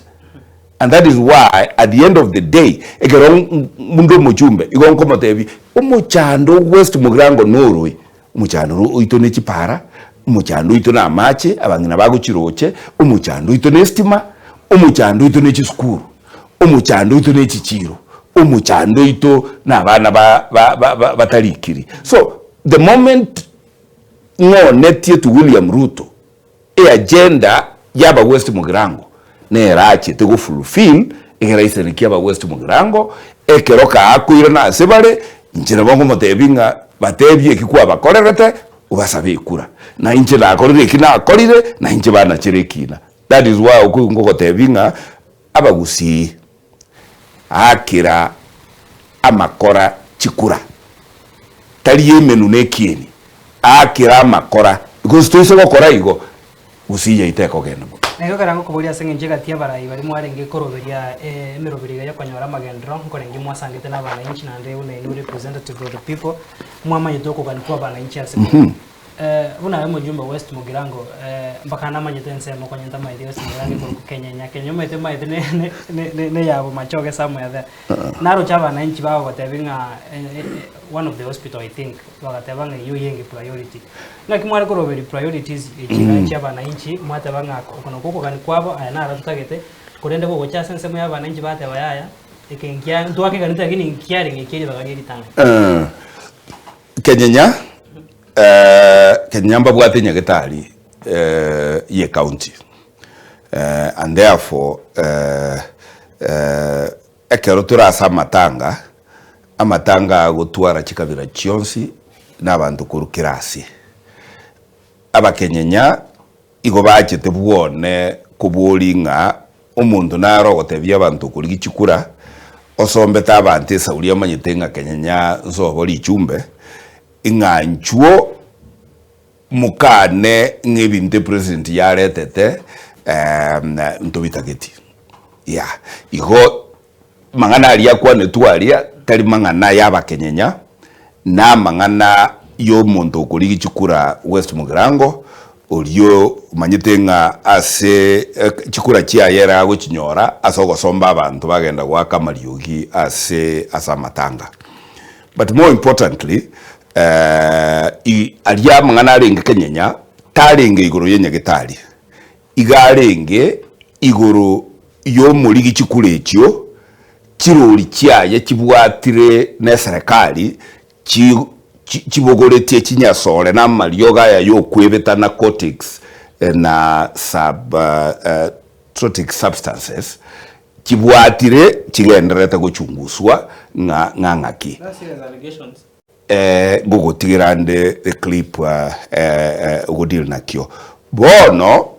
And that is why at the end of the day ekero munde omochumbe igo nkomotebia omochando o West Mugirango noroi, omochando oro oito ne chipara, omochando oito na amache abang'ina bagochiroche, omochando oito ne estima, omochando oito ne chisukuru. Omochando oito ne chichiiro, omochando oito nabana batarikiri. So the moment ng'onetie to William Ruto eagenda yaba West Mugirango, nere achete go fulfill egere aisanekie aba West Mugirango, ekero kaakoirana ase bare, inche nabo nkomotebia ng'a batebie eki kwabakorerete, obasabe ekura. Na inche nakorire eki nakorire, na inche banachere ekina. That is why okoigwa nkogotebia ng'a abagusii aakera amakora chikura, tari emenu na ekieni, aakera amakora, because toise gokora igo, gusii yaito ekogenda mono. Na igo ekero ngokoboria ase engencho egati y'abarai baria mwarenge koroberia emeroberi iga y'okonyora amagenderero, nkorenge mwasangete n'abananchi naende buna inwe representative of the people, mwamanyete okogania kw'abananchi ase more. Buna aye omojumbe o West Mugirango, mpaka namanyete ensemo konya ntamaeti West Mugirango ekorokwa Kenyenya, Kenya omanyete maete ne- ne- ne- neyabo Machoge somewhere there. Naroche abananchi bagogotebia ng'a one of the hospital I think, bagateba ng'a eyio yenge priority. Ng'aki mware koroberia priorities echi iga chia abananchi, mwateba ng'a oko nokwo okogania kwabo, aya naro totagete, korende gogocha ase ensemo ya abananchi bateba yaya, eke nkia ntwakeganete lakini nkiarenge ekia ribaga rie ritang'ani. Kenyenya, Kenyenya mbabwate nyagetari ye county and therefore ekero tore ase amatanga, amatanga agotwara chikabira chionsi na abanto korwa kera ase. Abakenyenya igo bachete bwone kobori ng'a omonto nare ogotebia abanto okorigia chikura, osombete abanto esauri amanyete ng'a kenyenya nsobo richumbe, ng'a nchuo mokane ng'a ebinto epresident yaretete ntobitageti. Yeah, igo Amang'ana aria akwanetwe aria tari mang'ana y'abakenyenya, na amang'ana y'omonto okorigia chikura West Mugirango, oria omanyete ng'a ase chikura chiaye ere agochinyora ase ogosomba abanto bagenda goaka amariogi ase ase amatanga. But more importantly, aria amang'ana arenge kenyenya tarenge igoro y'enyagetari, Iga arenge igoro y'omorigi chikura echio, chirori chiaye chibwatire neserekari chibogoretie chinyasore na amariogo aya y'okwebeta narcotics na subtrotic substances, chibwatire chigendererete gochunguswa ng'a ng'aki. Ngogotigera nde the clip ogodeal nakio. Bono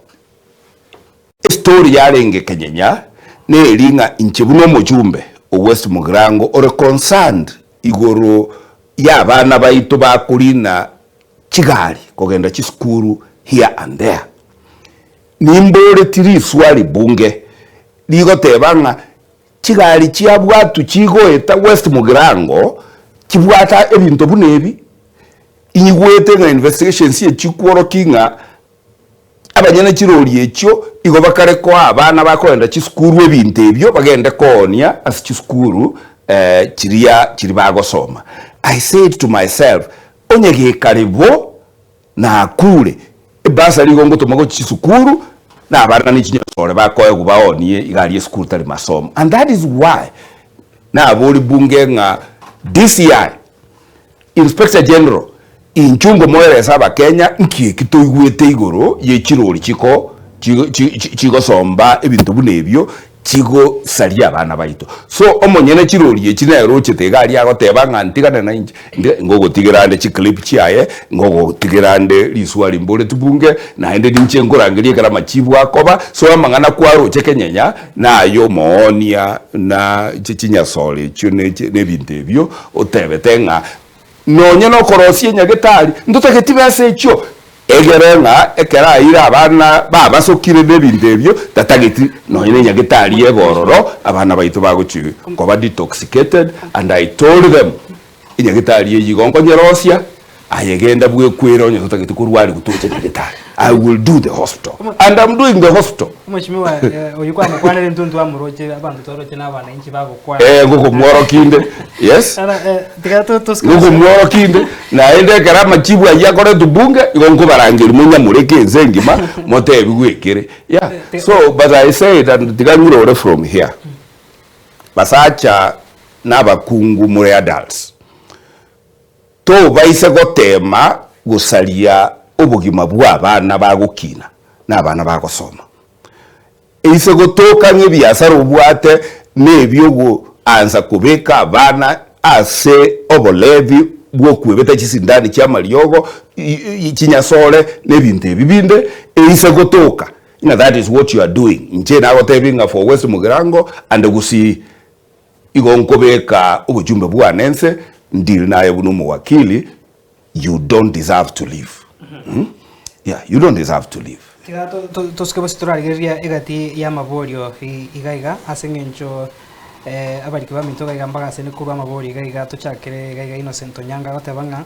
estory yarenge kenyenya neri ng'a inche buna omochumbe o West Mugirango ore concerned igoro ya abana baito bakorina chigari kogenda chisukuru here and there. Nimboreti riswali bunge rigoteba ng'a Chigari chiabwatwe chigoeta West Mugirango chibwate ebinto buna ebi, inyigwete ng'a investigations echikworokia ng'a abanyene chirori echio igo bakare koa abana bakoenda chisukuru ebinto ebio bagende koonia ase chisukuru chiria chiria bagosoma. I said to myself, onye gekare bo, Nakure, ebursary igo ngotoma gochia chisukuru, na abana ne chinyasore bakoegwa baonie iga aria esukuru tari masomo. And that is why nabori bunge ng'a DCI, Inspector General, inchuo ngomoeresa abakenya nki eki toigwete igoro ye chirori chiko chigosomba ebinto buna ebio chigosaria abana baito. So omonyene chirori echi nere ochete iga aria agoteba ng'a ntigane nainche, nde ngogotigera ande chiclip chiaye, ngogotigera ande riswali mboreti bunge, naende ninche nkorangeria ekero amachibu akoba, so amang'ana kwaroche kenyenya naye omoonia na chinyasore echio ne ebinto ebio otebete ng'a Nonya nokorosia enyagetari, ntotageti besa echio, egere ng'a ekero aeire abana babasokire nebinto ebio, tatageti nonya nenyagetari ebe ororo, abana baito bagochi koba detoxicated, and I told them, enyagetari eyio igo nkonyerosia, aye genda bwekwere onye totageti korwariwa toche nyagetari, I will do the hospital, and I'm doing the hospital. Omweshimiwa oyio kwamokwanera intwe ntwamoroche abanto twaroche na abananchi bagokwana. Eh, ngokomworokia inde, yes. Ara, eh, tiga to- to- Ngokomworokia inde, naende ekero amachibu ayio akoretwe bunge, igo nkobarangeria monyamureke ense engima, motebiwe ekere. Yeah, so but I said and tiga ng'irore from here, basacha na abakungu more adults, Tobaise goteema gosaria obogima bw'abana bagokina na abana bagosoma. Eise gotoka ng'a ebiasara obwate nebiogoansa kobeka abana ase obolevi bw'okwebeta chisindani chi'amariogo, chinyasore, na ebinto ebi binde, eise gotoka ng'a that is what you are doing, inche nagotebie ng'a for West Mugirango and Gusii, igo nkobeka obochumbe bwane nse, ndiri naye buna omowakili, you don't deserve to live mm? Yeah, you don't deserve to live. Tiga tosuke bose torarigereria egati y'amaborio iga iga ase eng'encho abariki baminto iga iga mbagasene korwa amaborio iga iga tochakere iga iga Innocent Onyango agoteba ng'a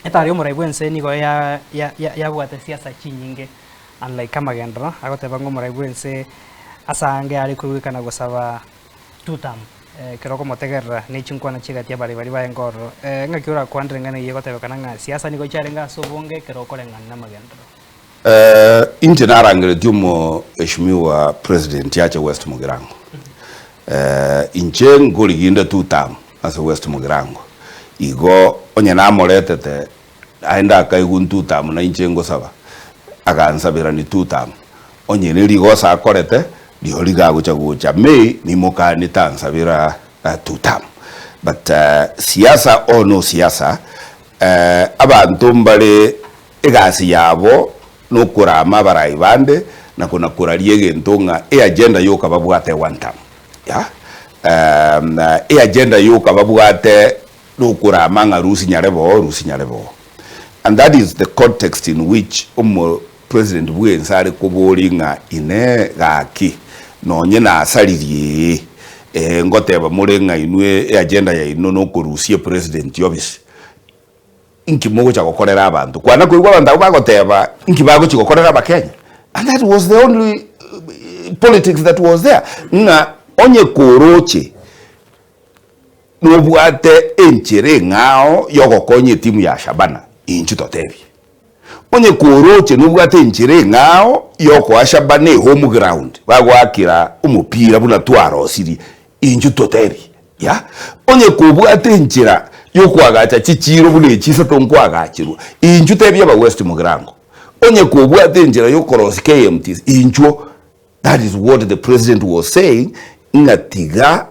etari omorai bwense nigo yabwate siasa chinyinge unlike amagenderero agoteba ng'a omorai bwense ase ange are koigwekana gosaba Two term, ekero okomotegerera ne chinkwana chi'egati y'abarei baria baye nkororo. Ng'aki orakwanere eng'ana eyio egotebekana ng'a siasa nigo chiarenge ase obonge ekero okoreng'ana namagenderero? Inche narangeretie omoheshimiwa president ache West Mugirango. Inche nkoriginde two term ase West Mugirango. Igo onye namoretete aende akaigwa two term na inche ngosaba, agansabera ni two term. Onye nerigosa akorete, Rirorio rigagocha gocha May nimokanie tansabera two term but siasa or no siasa abanto mbare egasi yabo nokorama abarai bande na kona koraria egento ng'a eagenda yoka babwate one term yeah eagenda yoka babwate nokorama ng'a rusi nyare boo rusi nyare boo and that is the context in which omo President bwense are koboria ng'a inee gaki nonye nasaririe ee ee ngoteba more ng'a inwe eagenda yaino nokorusia epresident office inki mogocha gokorera abanto? Kwana koigwa abanto abwo bagoteba inki bagochi gokorera abakenya and that was the only politics that was there ng'a onye koroche nobwate enchera eng'ao yogokonya etimu ya Shabana inchu totebie. Onye koroche nobwate enchera eng'ao y'okoa Shabana ehome ground bagoakera omopira buna twarosirie, inchuo totebie yeah. Onye kobwate enchera y'okoagacha chichiiro buna echi isato nkoagacherwa, inchuo tebia aba West Mugirango. Onye kobwate enchera y'okorosia KMTC, inchuo. That is what the president was saying ng'a tiga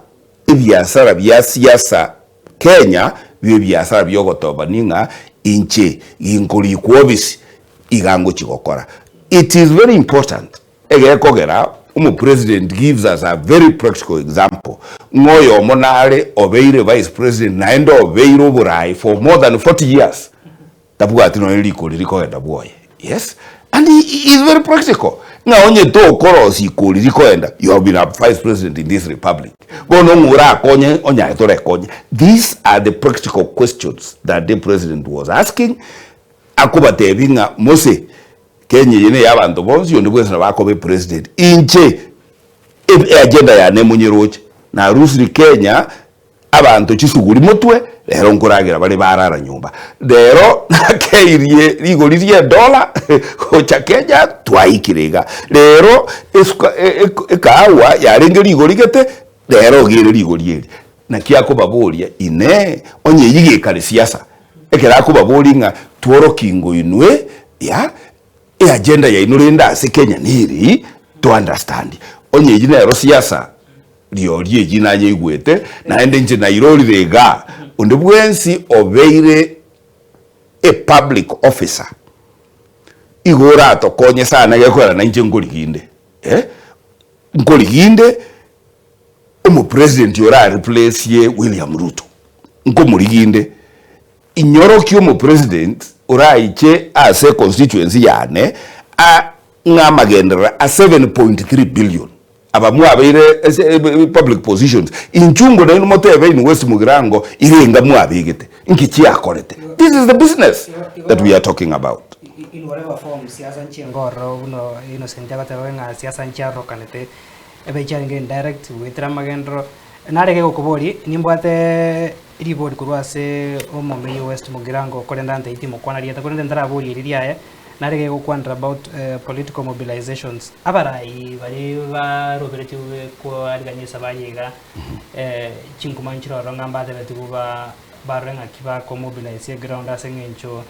ebiasara bia siasa Kenya bibe ebiasara biogotobani ng'a inche ginkorikwa ofisi iga ngochi gokora. It is very important egekogera omopresident gives us a very practical example ng'a oyomo nare obeire vice president naende obeire oborai for more than 40 years Tabwati nonya rikori rikogenda bwoye. Yes, and he, he is very practical. Ng'a onye tokorosia ikori rikogenda, you have been a vice president in this republic. Bono ng'o orakonye onyaye torekonye. These are the practical questions that the president was asking, akobatebia ng'a mose, Kenya eye neya abanto bonsi, onde bwensi nabo akoba epresident. Inche, e agenda yane emonyeroche, narusiri Kenya Abanto chisuguri motwe, rero nkoragera bare barara nyomba. Rero nakeirie rigori ri'edola gocha Kenya twaikire iga. Rero esuka ekahawa yarenge rigori gete, rero iga ere rigori eri. Naki akobaboria, Inee, onye eyio gekare siasa? Ekero akobaboria ng'a tworokie ngo inwe ya eagenda yaino rende ase Kenya neri, to understand. Onye eyio nero siasa. Rirorio eyio nanyeigwete, naende inche nairorire igaa, onde bwensi obeire a public officer, igo oratokonye sana gekoera nainche nkoriginde eh, nkoriginde omopresident ora replace William Ruto, nkomoriginde, inyorokie omopresident oraiche ase econstituency yane a ng'a amagenderero a 7.3 billion. Aba mwabeire ase public positions, inchuo ngo nainwe motebe in West Mugirango irenga mwabegete, inki chiakorete? This is the business that we are talking about. In whatever form, siasa nchiengororo buna Innocent agoteba ng'a siasa nchiarokanete, ebe chiarenge indirect goetera amagenderero. Narege gokoboria, nimbwate ribori korwa ase omomei o West Mugirango korende antebi timokwana rieta, korende ntaraboria eri riaye, Narege gokwanera about political mobilizations, abarai baria baroberetigwe koarigania esabari iga, chinkuma nchire ororo ng'a mbatebetigwe ba barore ng'aki bakomobilize eground ase eng'encho.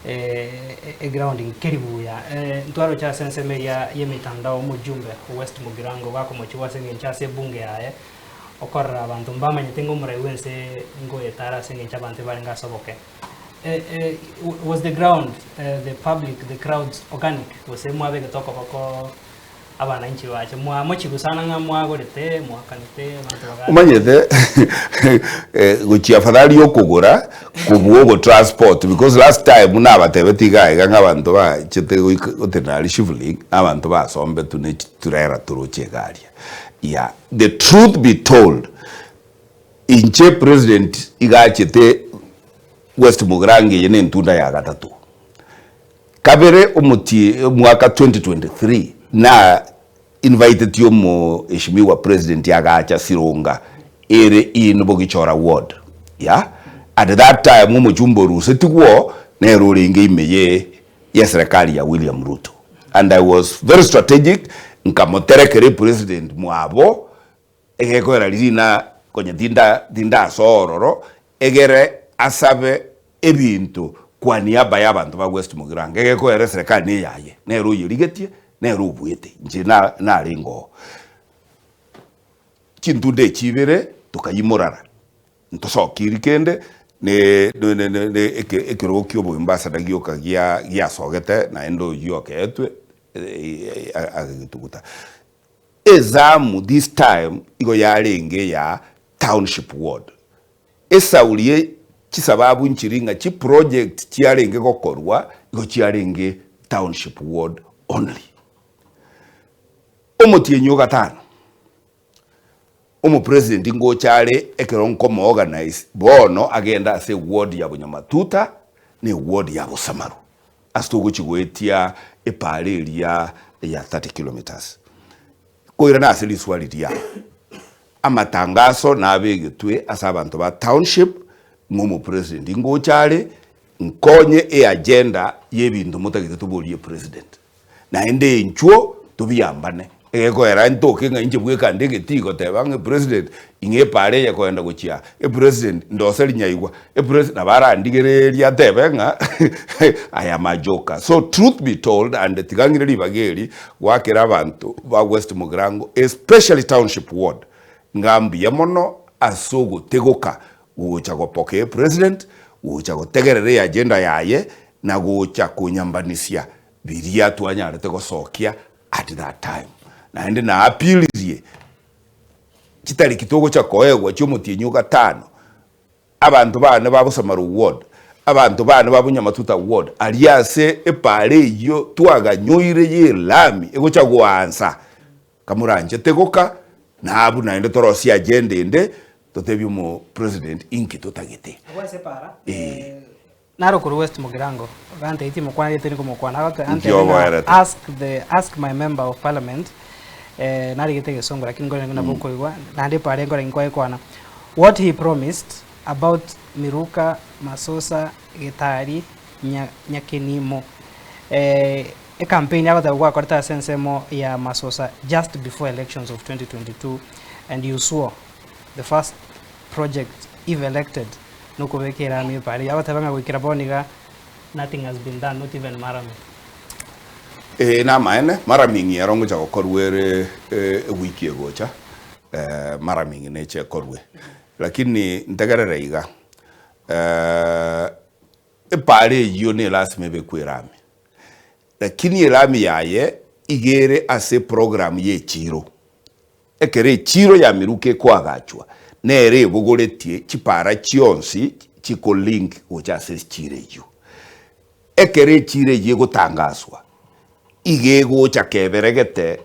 Eground nkeri buya. Ntwaroche ase ensemo eria y'emitandao omojumbe o West Mugirango gakomochigwa ase eng'encho ase ebunge yaye okorora abanto mbamanyete ng'a omorai bw'ense ngoetare ase eng'encho abanto ebarenge ase oboke. Was the ground, the public, the crowds organic gose mwabegete okoboko Abananchi bache, mwamochigwa sana ng'a mwagorete, mwakanete, abanto bagacha. Omanyete gochia afadhali okogora kobua ogotransport because last time nabatebetie iga iga ng'a abanto bachete goika gotenena aria shivling abanto basombetwe ne chiturera toroche iga aria. Yeah, the truth be told, inche president iga achete West Mugirango eye ne entunda ya gatato. Kabere omotie omwaka 2023 na invitetie omoheshimiwa president agacha Sironga ere in Bogichora ward yeah at that time omochumba orusetigwo nere orenge ime ye yeserekari ya William Ruto and I was very strategic nkamoterekera epresident mwabo Egekoera riria na konya tinda tindasoa ororo, egere asabe ebinto kwa niaba y'abanto ba West Mugirango. Egekoera eserekari neyaye, nere oyerigetie, nere obuete, inche na narenge oo. Chintunda echi ibere tokaimorara, ntosokiri kende ne ne ne ne eke ekerogo kia oboambassador gioka gia giasogete naende oyio okeetwe agetuguta. Ezamu this time igo yarenge eya township ward. Esauri ye chisababu nchiri ng'a chiproject chiarenge gokorwa igo chiarenge township ward only. Omotienyi o gatano, omopresident ngocha are ekero nkomo organize bono agende ase eward ya Bunyamatuta na eward ya Busamaru ase togochi goetia epaara eria ya 30 kilometres. Koirana ase riswali riao, amatangaso nabegetwe ase abanto ba township ng'a omopresident ngocha are nkonye eagenda yebinto motagete toborie president. Naende inchuo tobiambane. Egekoera ntoke ng'a inche bweka nde egetii goteba ng'a epresident ing'e epaara eye kogenda gochia aa, epresident ndose rinyaigwa, epresident nabo arandigererie atebe ng'a I am a joker. So truth be told and tiga ng'ire ribaga eri goakera abanto ba West Mugirango especially township ward ng'a mbuya mono ase ogotegoka gocha gopokea epresident, gocha gotegerera eagenda yaye na gocha konyambanisia biria twanyarete gosokia at that time. Naende naapilirie chitariki togocha koegwa chi'omotienyi o gatano, abanto baane ba Bosamaro ward, abanto baane ba Bunyamatuta ward, aria ase epaara eyio twaganyoire y'elami egocha goansa, kamoranchete goka, na abwo naende torosie agenda ende, totebie omopresident inki totagete. Abwo ase epaara, Ee. Naro korwa West Mugirango, gantebia timokwana tindi komokwana, agote Inki antebie ng'a oboerete? ask the ask my member of parliament eh, narigete egesongo lakini nkore nabo okoigwa, naende pare nkore nkoekwana. What he promised about Miruka, Masosa, Gitari, Nya Nyakenimo eh, ecampaign agoteba gwakorete ase ensemo ya Masosa just before elections of 2022 and you swore the first project if elected Nokobeka erami epara eyio. Agoteba ng'a goikera bono iga nothing has been done, not even murraming. Ee namaene, murraming ero ngocha gokorwa ere ewiki egocha, murraming neche ekorwe. Lakini ntegerere iga, epara eyio ne lasima ebekwe erami, lakini erami yaye iga ere ase eprogram ya echiro. Ekero echiiro ya Miruka ekoagachwa, nere ebogoretie chipaara chionsi chikolink gocha ase echiiro eyio. Ekero echiiro eyio egotangaswa, iga egocha keberegete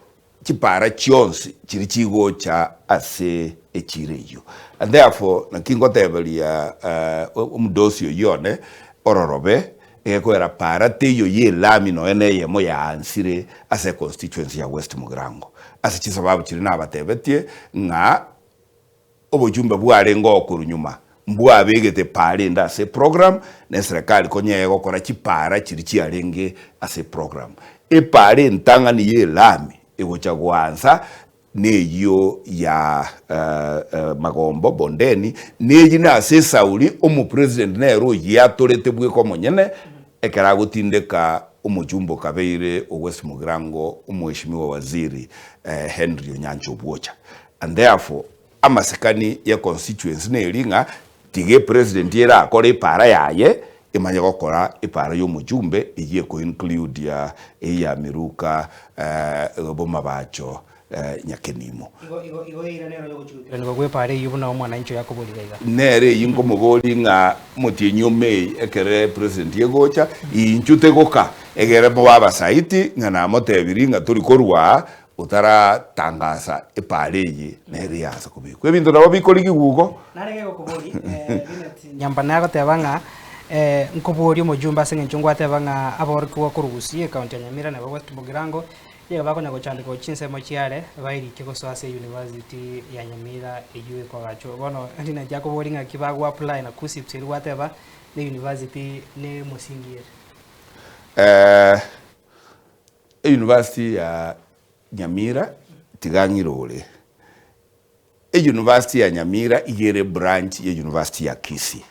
chipaara chionsi chiria chigocha ase echiiro eyio. And therefore, naki ngoteberia omodosi oyio one, ororobe, egekoera paara teiyo y'elami nonya neyemo yaansire ase econstituency ya West Mugirango. Ase chisababu chiria nabatebetie ng'a obochumbe bwarenge okorwa nyuma mbwabegete paara ende ase eprogram na eserekari konya egokora chipaara chiria chiarenge ase eprogram. Epaara entang'ani y'elami egocha goansa neyio ya Magombo Bondeni, neyio nase Esauli omopresident nere oyiatorete bweka omonyene. Ekero agotindeka omochumba okabeire o West Mugirango Omweshimiwa Waziri Henry Onyancha Obwocha. And therefore amasikani ye constituency neri ng'a tiga epresident erakore epara yaye emanye gokora epara ya omochumbe eyio eko include eyio ya Miruka Bomabacho Nyakenimo. Igo igo igo eira nero yogochigwekeranigwa gw'epaara eyio buna omwananchi oyo akoboriga iga. Nere eyio nkomoboria ng'a omotienyi o May ekero epresident egocha, inchu tegoka egere mobe abasaiti ng'a namotebirie ng'a tori korwa aa otaratangasa epaara eye nere yasa kobekwa. Ebinto nabo bikorigigwa igo. Narenge gokoboria Linet Nyambane agoteba ng'a nkoboria omojumbe ase eng'encho ngwateba ng'a aborokigwa korwa Gusii ecounty ya Nyamira nabo West Mugirango Nigo bakonya gochandeka gochia chinsemo chiare, bairike gosoa ase eyunivasiti ya Nyamira eyio ekoagachwa. Bono Linet akoboria ng'aki bago apply na KUCCPS eria gwateba ne eyunivasiti ne omosingi ere. Eh, eyunivasiti ya Nyamira tiga ng'ire ore. Eyunivasiti ya Nyamira iga ere branch ye eyunivasiti ya Kisii.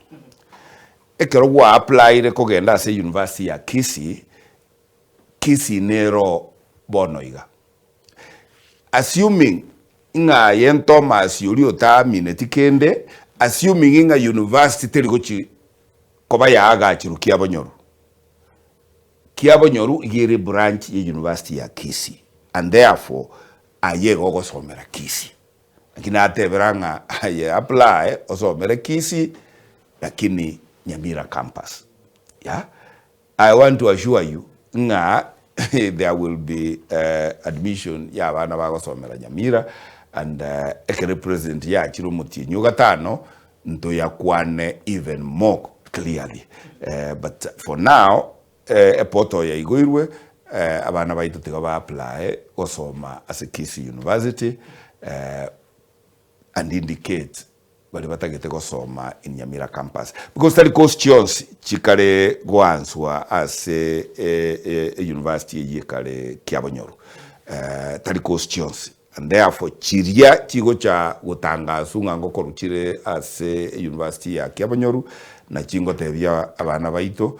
Ekero gwa applyire kogenda ase eyunivasiti ya Kisii, Kisii nero bono iga. Assuming ng'a aye Thomas oria otaamineti kende, assuming ng'a university teri gochi koba yaagachirwe Kiabonyoru. Kiabonyoru iga ere branch ye university ya Kisii and therefore aye iga ogosomera Kisii. Naki natebera ng'a aye apply osomere Kisii lakini Nyamira campus. Yeah. I want to assure you ng'a there will be admission ya abana bagosomera Nyamira and ekero president yachire omotienyi o gatano ntoyakwane even more clearly but for now eportal yaigoirwe abana baito tiga ba apply gosoma ase Kisii University and indicate baria batagete gosoma in Nyamira campus because tari course chionsi chikare goanswa ase e university eyio ekare Kiabonyoru tari course chionsi and therefore chiria chigocha gotangaswa ng'a ngokorwa chire ase e university ya Kiabonyoru nachi ngotebia abana baito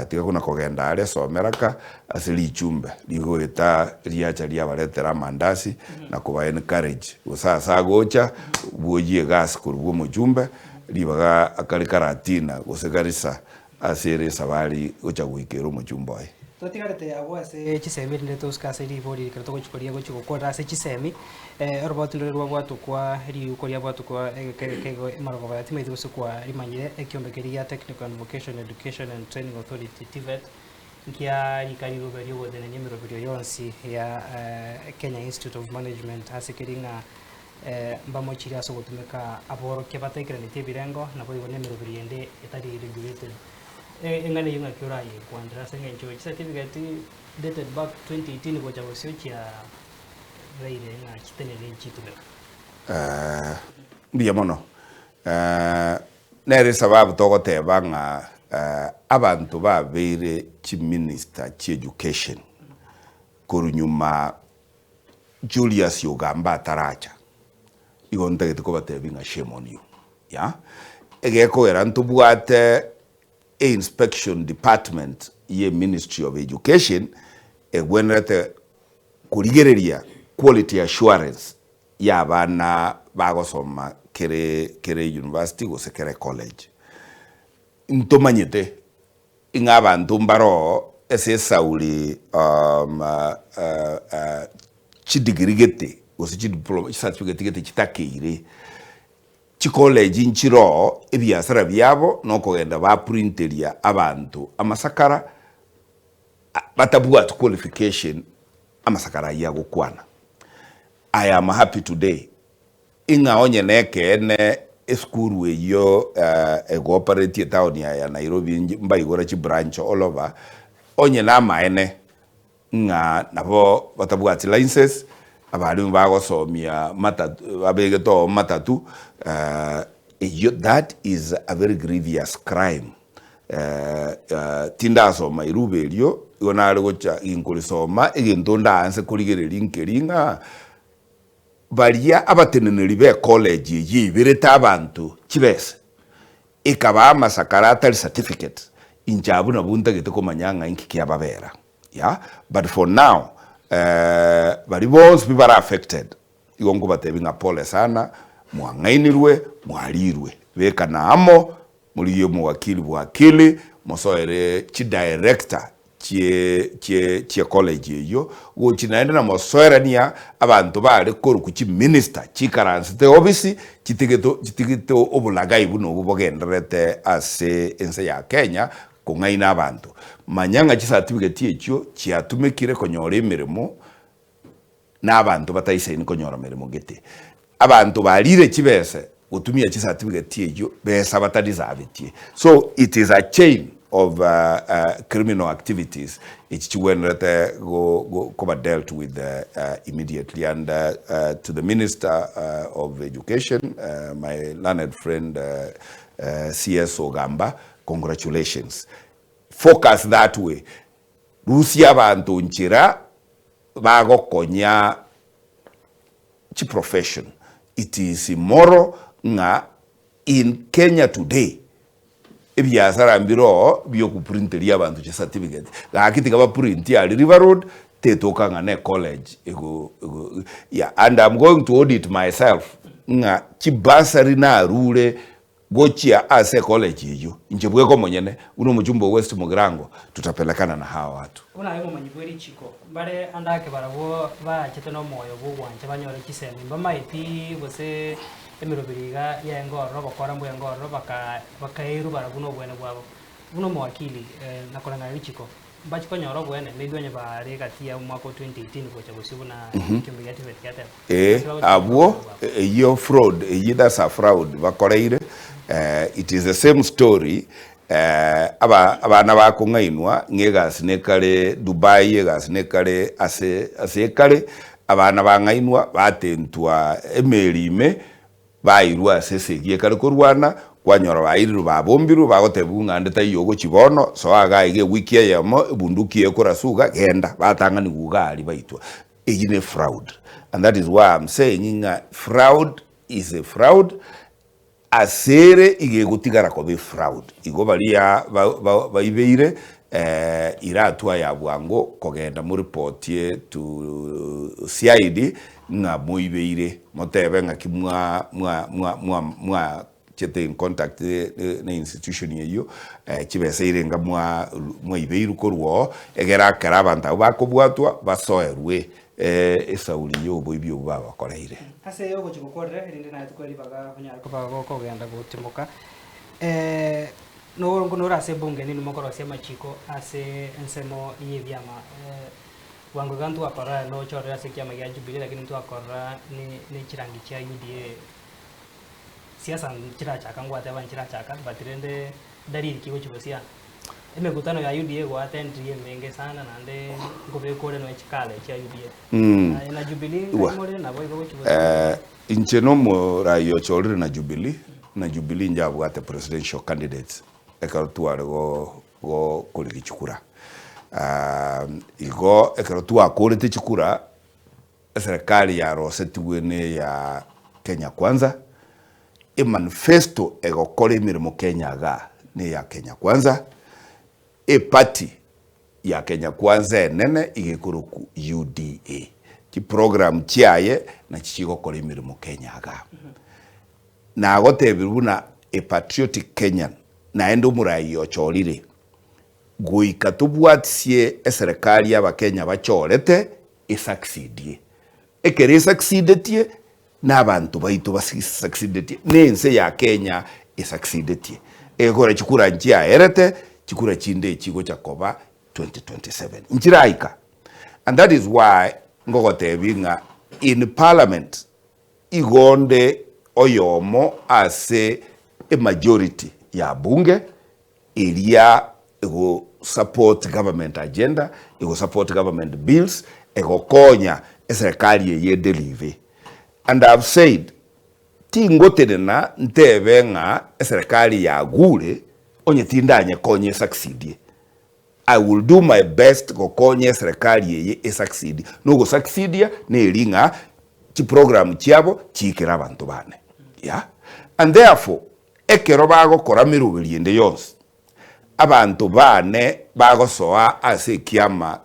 tiga buna kogenda are somera ka ase richumbe rigoeta riacha riabaretera amandasi na koba encourage gose ase agocha bwoyie egasi korwa bwa omochumbe ribaga akare karatina gose Garissa ase ere esabari gocha goikera omochumbe oye. Totigarete abwo ase chisemi erinde tosuke ase ribori ekero togochia koria gochia gokorera ase chisemi oroboti ndore rwabwatokwa riuko riabwatokwa egeka egeke igo emarogoba ya timaeti gose kwa rimanyire ekiombe keria gia Technical and Vocational Education and Training Authority, TVET, nkia rika riruube riogotenenia emeroberio yonsi ya Kenya Institute of Management ase keri ng'a mbamochire ase ogotumeka aborokia bataikeranetie ebirengo naboigo na emeroberio yende etari regulated. Eng'ana eyio ng'aki orayekwanere ase eng'encho chicertificate dated back 2018 gocha bosio chiabeire ng'a chitenene nchitumeka. Mbuya mono. Nere esababu togoteba ng'a abanto babeire chiminister chia education korwa nyuma Julius Ogamba ataracha, igo ntagete kobatebia ng'a shame on you, yeah. Egekogera ntobwate einspection department ye ministry of education egwenerete korigereria quality assurance ya abana bagosoma kere kere university gose kere college. Ntomanyete Ing'a abanto mbaroo ase esauri chidegree gete gose chidiploma chicertificate gete chitakeire, chicollege nchiroo ebiasara biabo nokogenda baprinteria abanto amasakara batabwati qualification amasakara ayio agokwana. I am happy today Ing'a onye nekeene esukuru eyio egoopareti etown ya ya Nairobi mbaigora chibranch all over, onye namaene ng'a nabo batabwati license, abalimu bagosomia matatu babegete oo matatu eyio that is a very grievous crime. Tindasoma eruba erio, igo nare gocha ginkorisoma egento ndaanse korigereria nkeri ng'a. Baria abateneneri b'ecollege eyio eiberete abanto chibesa, ekabaa amasakara atari certificates. Inche abwo nabwo ntagete komanya ng'a inki kiababera, yeah, but for now baria bonsi pi bare affected, igo nkobatebia ng'a pole sana, mwang'ainirwe, mwarirwe, bekana amo, morigie omowakili bwakili, mosoere chidirector chie chie chie college eyio, gochia naende namosoerania abanto bare korokwa chiminister chikaransete ofisi chitigete chitigete obolagai buna obwo bogendererete ase ense ya Kenya kong'aina abanto. Manya ng'a chicertificate echio chiatumekire konyora emeremo na abanto bataisaini konyora meremo gete. Abanto barire chibese gotumia chicertificate echio besa batadisavetie. So it is a chain of criminal activities echi chigwenerete koba dealt with immediately and to the minister of education my learned friend CS Ogamba congratulations focus that way rusia abanto nchera bagokonya chiprofession it is immoral ng'a in Kenya today ebiasara mbire oo biokoprinteria abanto chicertificate gaki tiga baprintie aria River Road tetoka ng'a ne college ego ego yeah and I'm going to audit myself ng'a chibursary narure Gochia ase ecollege eyio, inche bweka omonyene, buna omochumba o West Mugirango, tutapelekana na hawa watu. Buna aye omomanyi bwe richiko, mbare ande ake barabwo baachete nomoyo bw'ogwancha banyore chisemi, mbamaeti gose emeroberi iga yaenge ororo, obokora mbwenge ororo, baka bakaerwa barabwo nobwene bwabo. Buna omowakili, na koreng'ana richiko, mbachi konyora obwene, maybe onye bare egati ya omwaka o 2018 gocha bosio buna ekiombe gia TVET giateba. Ee, Ase bagochi konyora abwo obwene bwabo. eyio fraud eyio that's a fraud bakoreire eh, it is the same story eh, aba abana bakong'ainwa ng'a egasi nekare Dubai, egasi nekare ase ase ekare, abana bang'ainwa batentwa emeri ime Bairwe ase esegi ekare korwana, kwanyora bairirwe babombirwe, bagotebigwa ng'a ande taiyo ogochia bono, soa iga iga ewiki eyemo, ebunduki eye ekorasuga, genda. Batang'anigwa iga aria baitwa. Eyio ne fraud. And that is why I'm saying ng'a fraud is a fraud, ase ere iga egotigara koba efraud. Igo baria ba ba baibeire ira hatua ya bwango kogenda moripotie to CID ng'a moibeire, motebe ng'aki mwa mwa mwa mwa mwachete in contact ne institution eyio, chibesa irenga mwa mwaibeirwe korwa oo, egere akere abanto abwo bakobwatwa basoerwe esauri ya oboibi obwo babakoreire. Ase ogochia gokwarera, erinde naye tokoe ribaga onyare koba gokogenda gotimoka, nore ase ebunge nini mokorosia amachiko ase ensemo y'ebiama. Bwango iga ntwakorora nochorire ase ekiama gia Jubilee lakini ntwakorora ne ne chirangi chia UDA siasa nchirachaka ngwateba nchirachaka but rende dalili ki gochia gosiana. Emekutano ya UDA goatendiri emenge sana naende nkobeka ore nonya chikala chia UDA. Aye na Jubilee nkai more nabo igo gochia gosiana. Inche nomorai ochorire na Jubilee, na Jubilee inche abwate presidential candidates ekero tware go gokorigia chikura. Igo ekero twakorete chikura, eserekari yarosetigwe na eya Kenya Kwanza, emanifesto egokora emeremo Kenya igaa na eya Kenya Kwanza, eparty ya Kenya Kwanza enene iga ekorokwa UDA. Chiprogram chiaye nachi chigokora emeremo Kenya igaa. Nagotebire buna a patriotic Kenyan naende omoraai ochorire, goika tobwatisie eserekari abakenya bachorete esucceedie. Ekero esucceedetie na abanto baito basucceedetie na ense ya Kenya esucceedetie. Egekogera chikura nchiaerete, chikura chinde echigocha koba 2027 nchiraika. And that is why ngogotebia ng'a in parliament Igo onde oyomo ase emajority ya bunge eria ego support government agenda, ego support government bills, egokonya eserekari eye edelive. And I have said, tingotenena ntebe ng'a eserekari yagure onye tindanyekonya esucceedie. I will do my best gokonya eserekari eye e succeed. Na ogo succeedia neri ng'a chiprogram chiabo chiikere abanto bane. Yeah. And therefore, ekero bagokora meroberio ende yonsi, Abanto baane bagosoa ase ekiama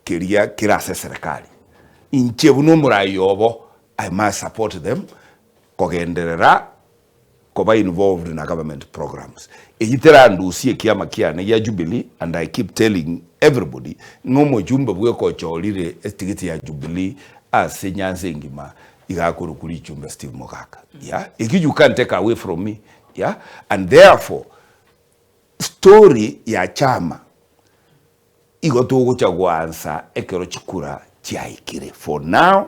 keria kere ase eserekari. Inche buna omorai obo, I must support them kogenderera koba involved na government programs. Eyio terandusie ekiama kiane gia Jubilee and I keep telling everybody ng'a omojumbe bwekochorire etigiti ya Jubilee ase Nyanza engima iga akorokwa Richumbe Steve Mogaka. Yeah, ekio you can't take away from me. Yeah, and therefore Story ya chama igo togocha goansa ekero chikura chiaikire. For now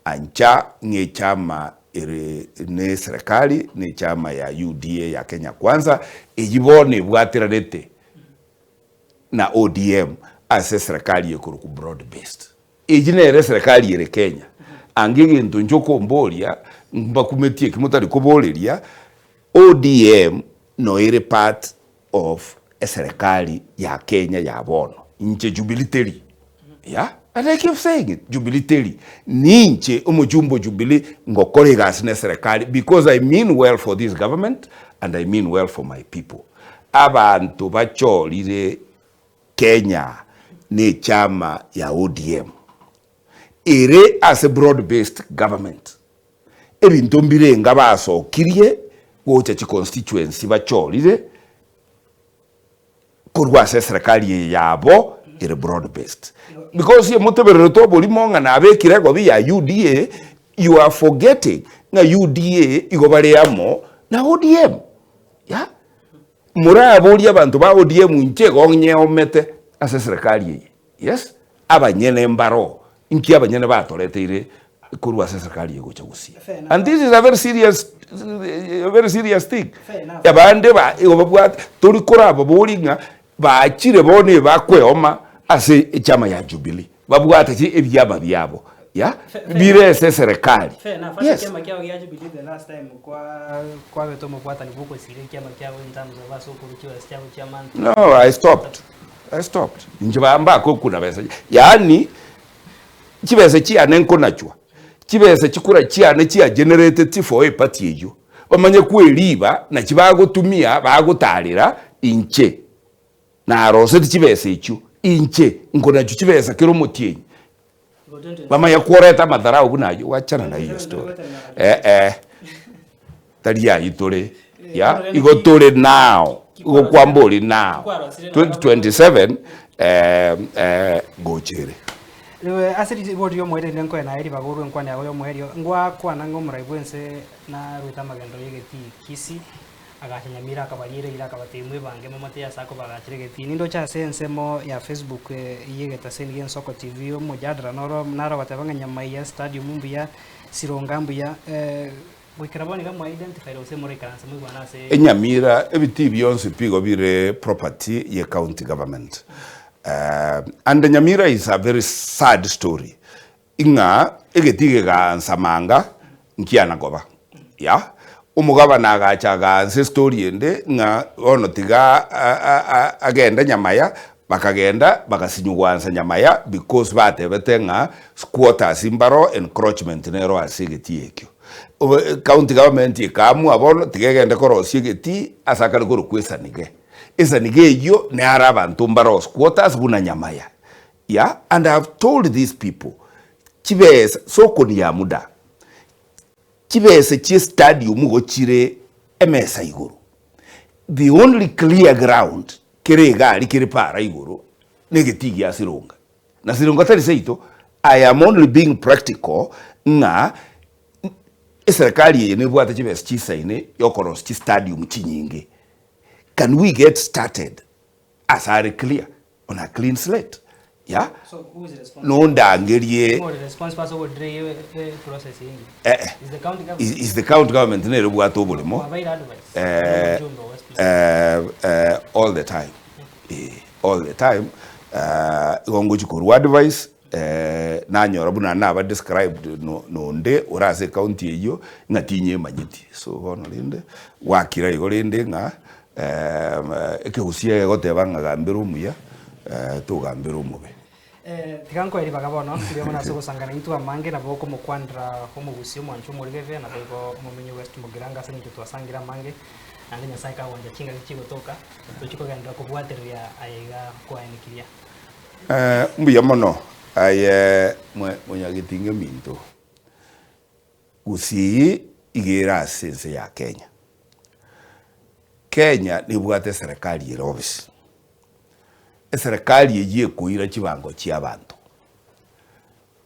ancha ng'a echama ere ne serikali ne echama ya UDA ya Kenya Kwanza eyio bono ebwateranete na ODM ase serikali ekorokwa broad based. Eyio nere eserekari ere Kenya. Ange egento inche okomboria, mbakumetie eki motari koboreria, ODM no ere part of eserekari ya Kenya ya bono. Inche Jubilee teri. Yeah, and I keep saying it, Jubilee teri. Ninche omochumba o Jubilee ngokora egasi na eserekari because I mean well for this government and I mean well for my people. Abanto bachorire Kenya nechama ya ODM ere ase broad based government. Ebinto mbirenga basokirie gocha chiconstituency bachorire korwa ase eserekari eye yabo ere broad based. Because emotebererete oborimo ng'a nabekire egobi ya UDA, you are forgetting ng'a UDA igo bare amo na ODM. Yeah. Moraborie abanto ba ODM inche igo nyeomete ase eserekari eye. Yes, abanyene mbaro, inki abanyene batoreteire korwa ase eserekari eye gocha gusii. And this is a very serious, a very serious thing. Abande ba igo babwate, tori korababorie ng'a bachire bono ebakweoma ase echama ya Jubilee. Babwate chi ebiama biabo ya bire ase eserekari. Fair enough. Ase Yes. ekiama kiao gia Jubilee the last time kwa kwabete omobwatani bw'ogosira ekiama kiabo in terms of ase okorwa chibesa chiabo chia monthly. No, I stopped. I stopped. Inche ba mbakokuna besa. Yaani chibesa chiane nkonachwa. Chibesa chikura chiane chia generated for eparty eyio. Bamanye kweriba nachi bagotumia bagotarera inche. Naroseti chibesa echio inche nkonachwa chibesa kera omotienyi, bamanye kworeta amadharau buna ayio, wachana na hiyo story. Eh eh, tari ayio tore ya igo tore now, igo kwambori now 2027 eh, eh, ngochere. Riwe ase ribori ri'omoerio rinde nkoe naye ribaga orue enkwana yago y'omoerio, ngwakwana ng'a omorai bw'ense naruete amagendo y'egetii Kisii, Agacha Nyamira akabariera eira akabatebia mwebange momotebie ase akobagachera egetii. Nindoche ase ensemo ya Facebook y'egetaseni gi'Ensoko TV omojadala noro naro ogoteba ng'a Nyamaiya stadium mbuya, Sironga mbuya goikera bono iga mwa identified gose moraikaranse moigwane ase. Enyamira, ebitii bionsi pi igo bire property ye county government. And Nyamira is a very sad story. Ing'a egetii gegaansa manga nkiana koba. Ya. Omogabana agacha agaansa estory ende ng'a bono tiga agende Nyamaya, bakagenda bagasinywa goansa Nyamaya because batebete ng'a squatters mbaro encroachment nero ase egetii ekio. County government ekaamua bono tiga egende korosia egetii ase akare korokwa Esanige. Esanige eyio naro abanto mbaro squatters buna Nyamaya. Yeah, and I have told these people, chibesa, soko ni ya muda, chibesa chie stadium igo chire emesa igoro. The only clear ground kere iga aria kere para igoro, na egetii gia Sironga. Na Sironga tari seito, I am only being practical ng'a eserekari eye nebwate chibesa chisaine yokorosia chistadium chinyinge. Can we get started ase are clear? On a clean slate yeah So who is responsible? nondangerie Ng'o ore responsible ase ogodelay e process eye? eh, eh, Is the county government? is, is the county government nere ebwate oboremo Kwabaire advice? eh, Omojumbe o West eh, eh, all the time eh, all the time eh, igo ngochi korwa advice eh, nanyora buna naba described no, nonde ore ase ecounty eyio ng'a tinyemanyeti so bono rende gwakira igo rende ng'a Ekegusii egegoteba ng'a gambera omuya, togambera omobe. Tiga nkoe ribaga bono, mbuya mono ase ogosangana intwe amange, nabo okomokwanera omogusii omwancha omorigereria, naboigo omomenyi o West Mugirango ase eng'encho twasangire amange. Naende Nyasae kagwancha chingaki chigotoka, tochie kogenderera kobwatereria aya iga kwaenekirie. Mbuya mono aye monyagetinga eminto. Gusii iga ere ase ense ya Kenya. Kenya nebwate eserekari ere obisi. Eserekari eyio ekoira chibango chia abanto.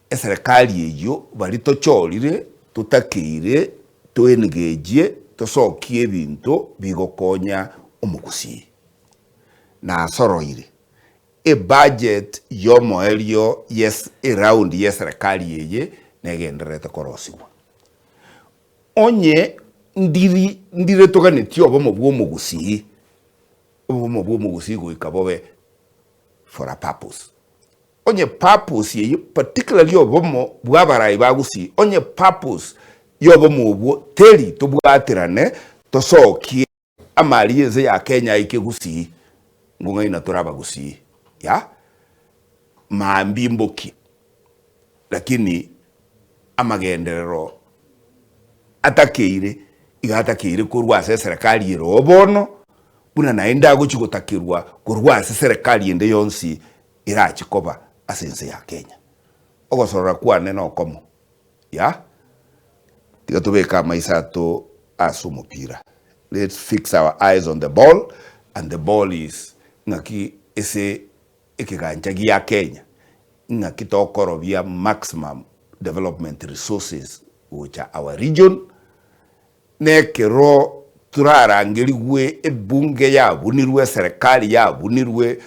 Eserekari eyio baria tochorire totakeire to engage tosokie ebinto bigokonya omogusii. Nasoroire ebudget yomoerio yes eround yeserekari eye negendererete korosigwa. Onye ndiri ndire toganetie obomo bwa omogusii, obomo bwa omogusii goika bobe for a purpose. Onye purpose eyio particularly obomo bwa abarai ba Gusii, onye purpose yobomo obwo teri tobwaterane tosokie amari y'ense ya Kenya aike Gusii, ngong'aina tore abagusii ya maambia mbokie lakini amagenderero atakeire iga atakeire korwa ase eserekari ere oo bono buna naende agochia gotakerwa korwa ase serekari ende yonsi erache koba ase ense ya Kenya. Ogosorora kwane nokomo, yah, tiga tobeke amaiso ato ase omopira, let's fix our eyes on the ball and the ball is ng'aki ase ekegancha gia Kenya, ng'aki tokorobia maximum development resources gocha our region, Nekero torarangerigwe ebunge yabunirwe, eserekari yabunirwe,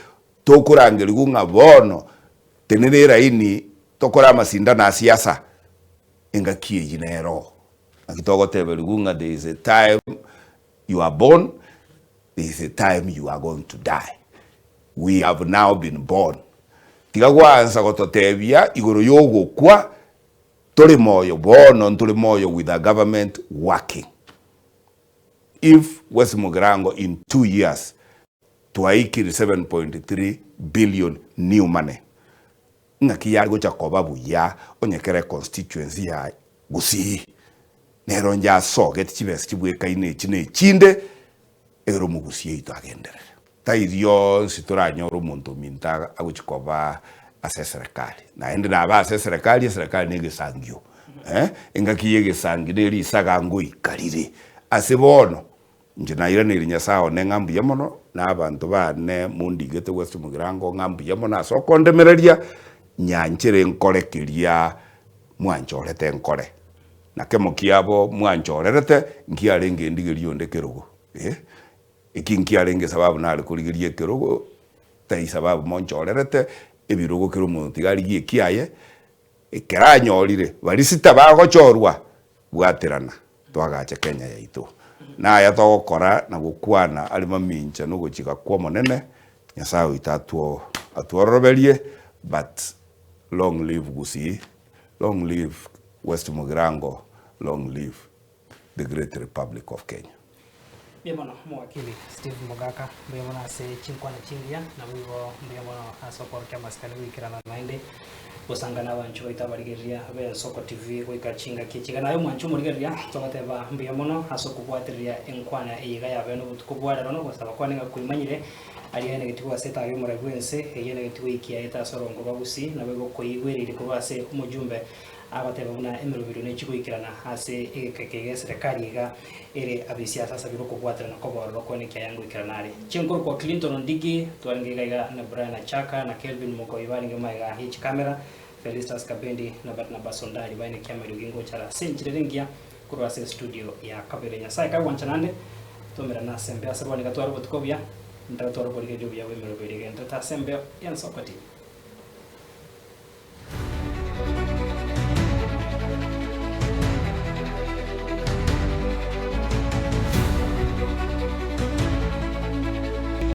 tokorangerigwa ng'a bono tenena eraini tokore amasindano a siasa, engaki eyio nero. Naki togoteberigwa ng'a there is a time you are born, there is a time you are going to die. We have now been born. Tiga gwansa gototebia igoro yogokwa. Tore moyo bono ntore moyo with a government working. If West Mugirango in 2 years twaikire 7.3 billion new money ng'aki yare gocha koba buya onye kera econstituency ya Gusii nero njasogeti chibesa chibwekaine echi na echinde ere omogusii oito agenderere. Tai rionsi toranyore omonto ominto agochia koba ase eserekari. Naende naba ase eserekari, eserekari na egesangio eh, engaki ya egesangio na erisaga ngoika rire. Ase bono, inche nairaneirie Nyasae one ng'a mbuya mono, na abanto bane mondigete West Mugirango ng'a mbuya mono ase okondemereria, nyanchere nkore keria mwanchorete nkore. Na kemo kiabo mwanchorerete, nkiarenge ndigerie onde kerogo eh. Eki nkiarenge sababu nare korigeria ekerogo, tai sababu monchorerete ebirogo kera omonto tiga arigie ekiaye, ekero anyorire baria sita bagochorwa, bwaterana twagache Kenya yaito. Naya togokora na gokwana are mamincha na ogochika kwa Omonene, Nyasaye oito atwo atwororoberie but long live Gusii, long live West Mugirango, long live the great Republic of Kenya. Mbuya mono Omowakili Steve Mogaka, mbuya mono ase chinkwana chingiya, naboigo mbuya mono ase okoorokia amasikani goikerana naende gosanga nabanchwa baito abarigereria b'Ensoko TV goika chingaki echi iga. Naye omwanchwa omorigereria togoteba mbuya mono ase okobwatereria enkwana eye iga yabeene obotuko bwa rero na ogosaba kwane ng'a koimanyire aria enegetigwe ase etaga y'omorai bw'ense, eyio enegetigwe goikia ete ase orongo rwa Gusii, naboigo koigwereire korwa ase omojumbe Agateba buna emeroberio nechi goikerana ase egeka eke gi'eserekari iga ere abisiasa asabire okobwaterana kw'obororo kwane ekiaya ngoikerana are. Chinkoro kwa Clinton Ondigi, twarenge iga iga na Brian Achaka na Kelvin Mogoi barenge magega ye chikamera, Felistus Kabendi na Barnabas Ondari baine kiamariogi ngochara ase enchera ere engiya korwa ase estudio ya kabere. Nyasae kagwancha naende tomerane ase embeo ase bono iga tware obotuko obuya, ntaratware oborigereria obuya bw'emeroberio egendererete ase embeo y'Ensoko TV.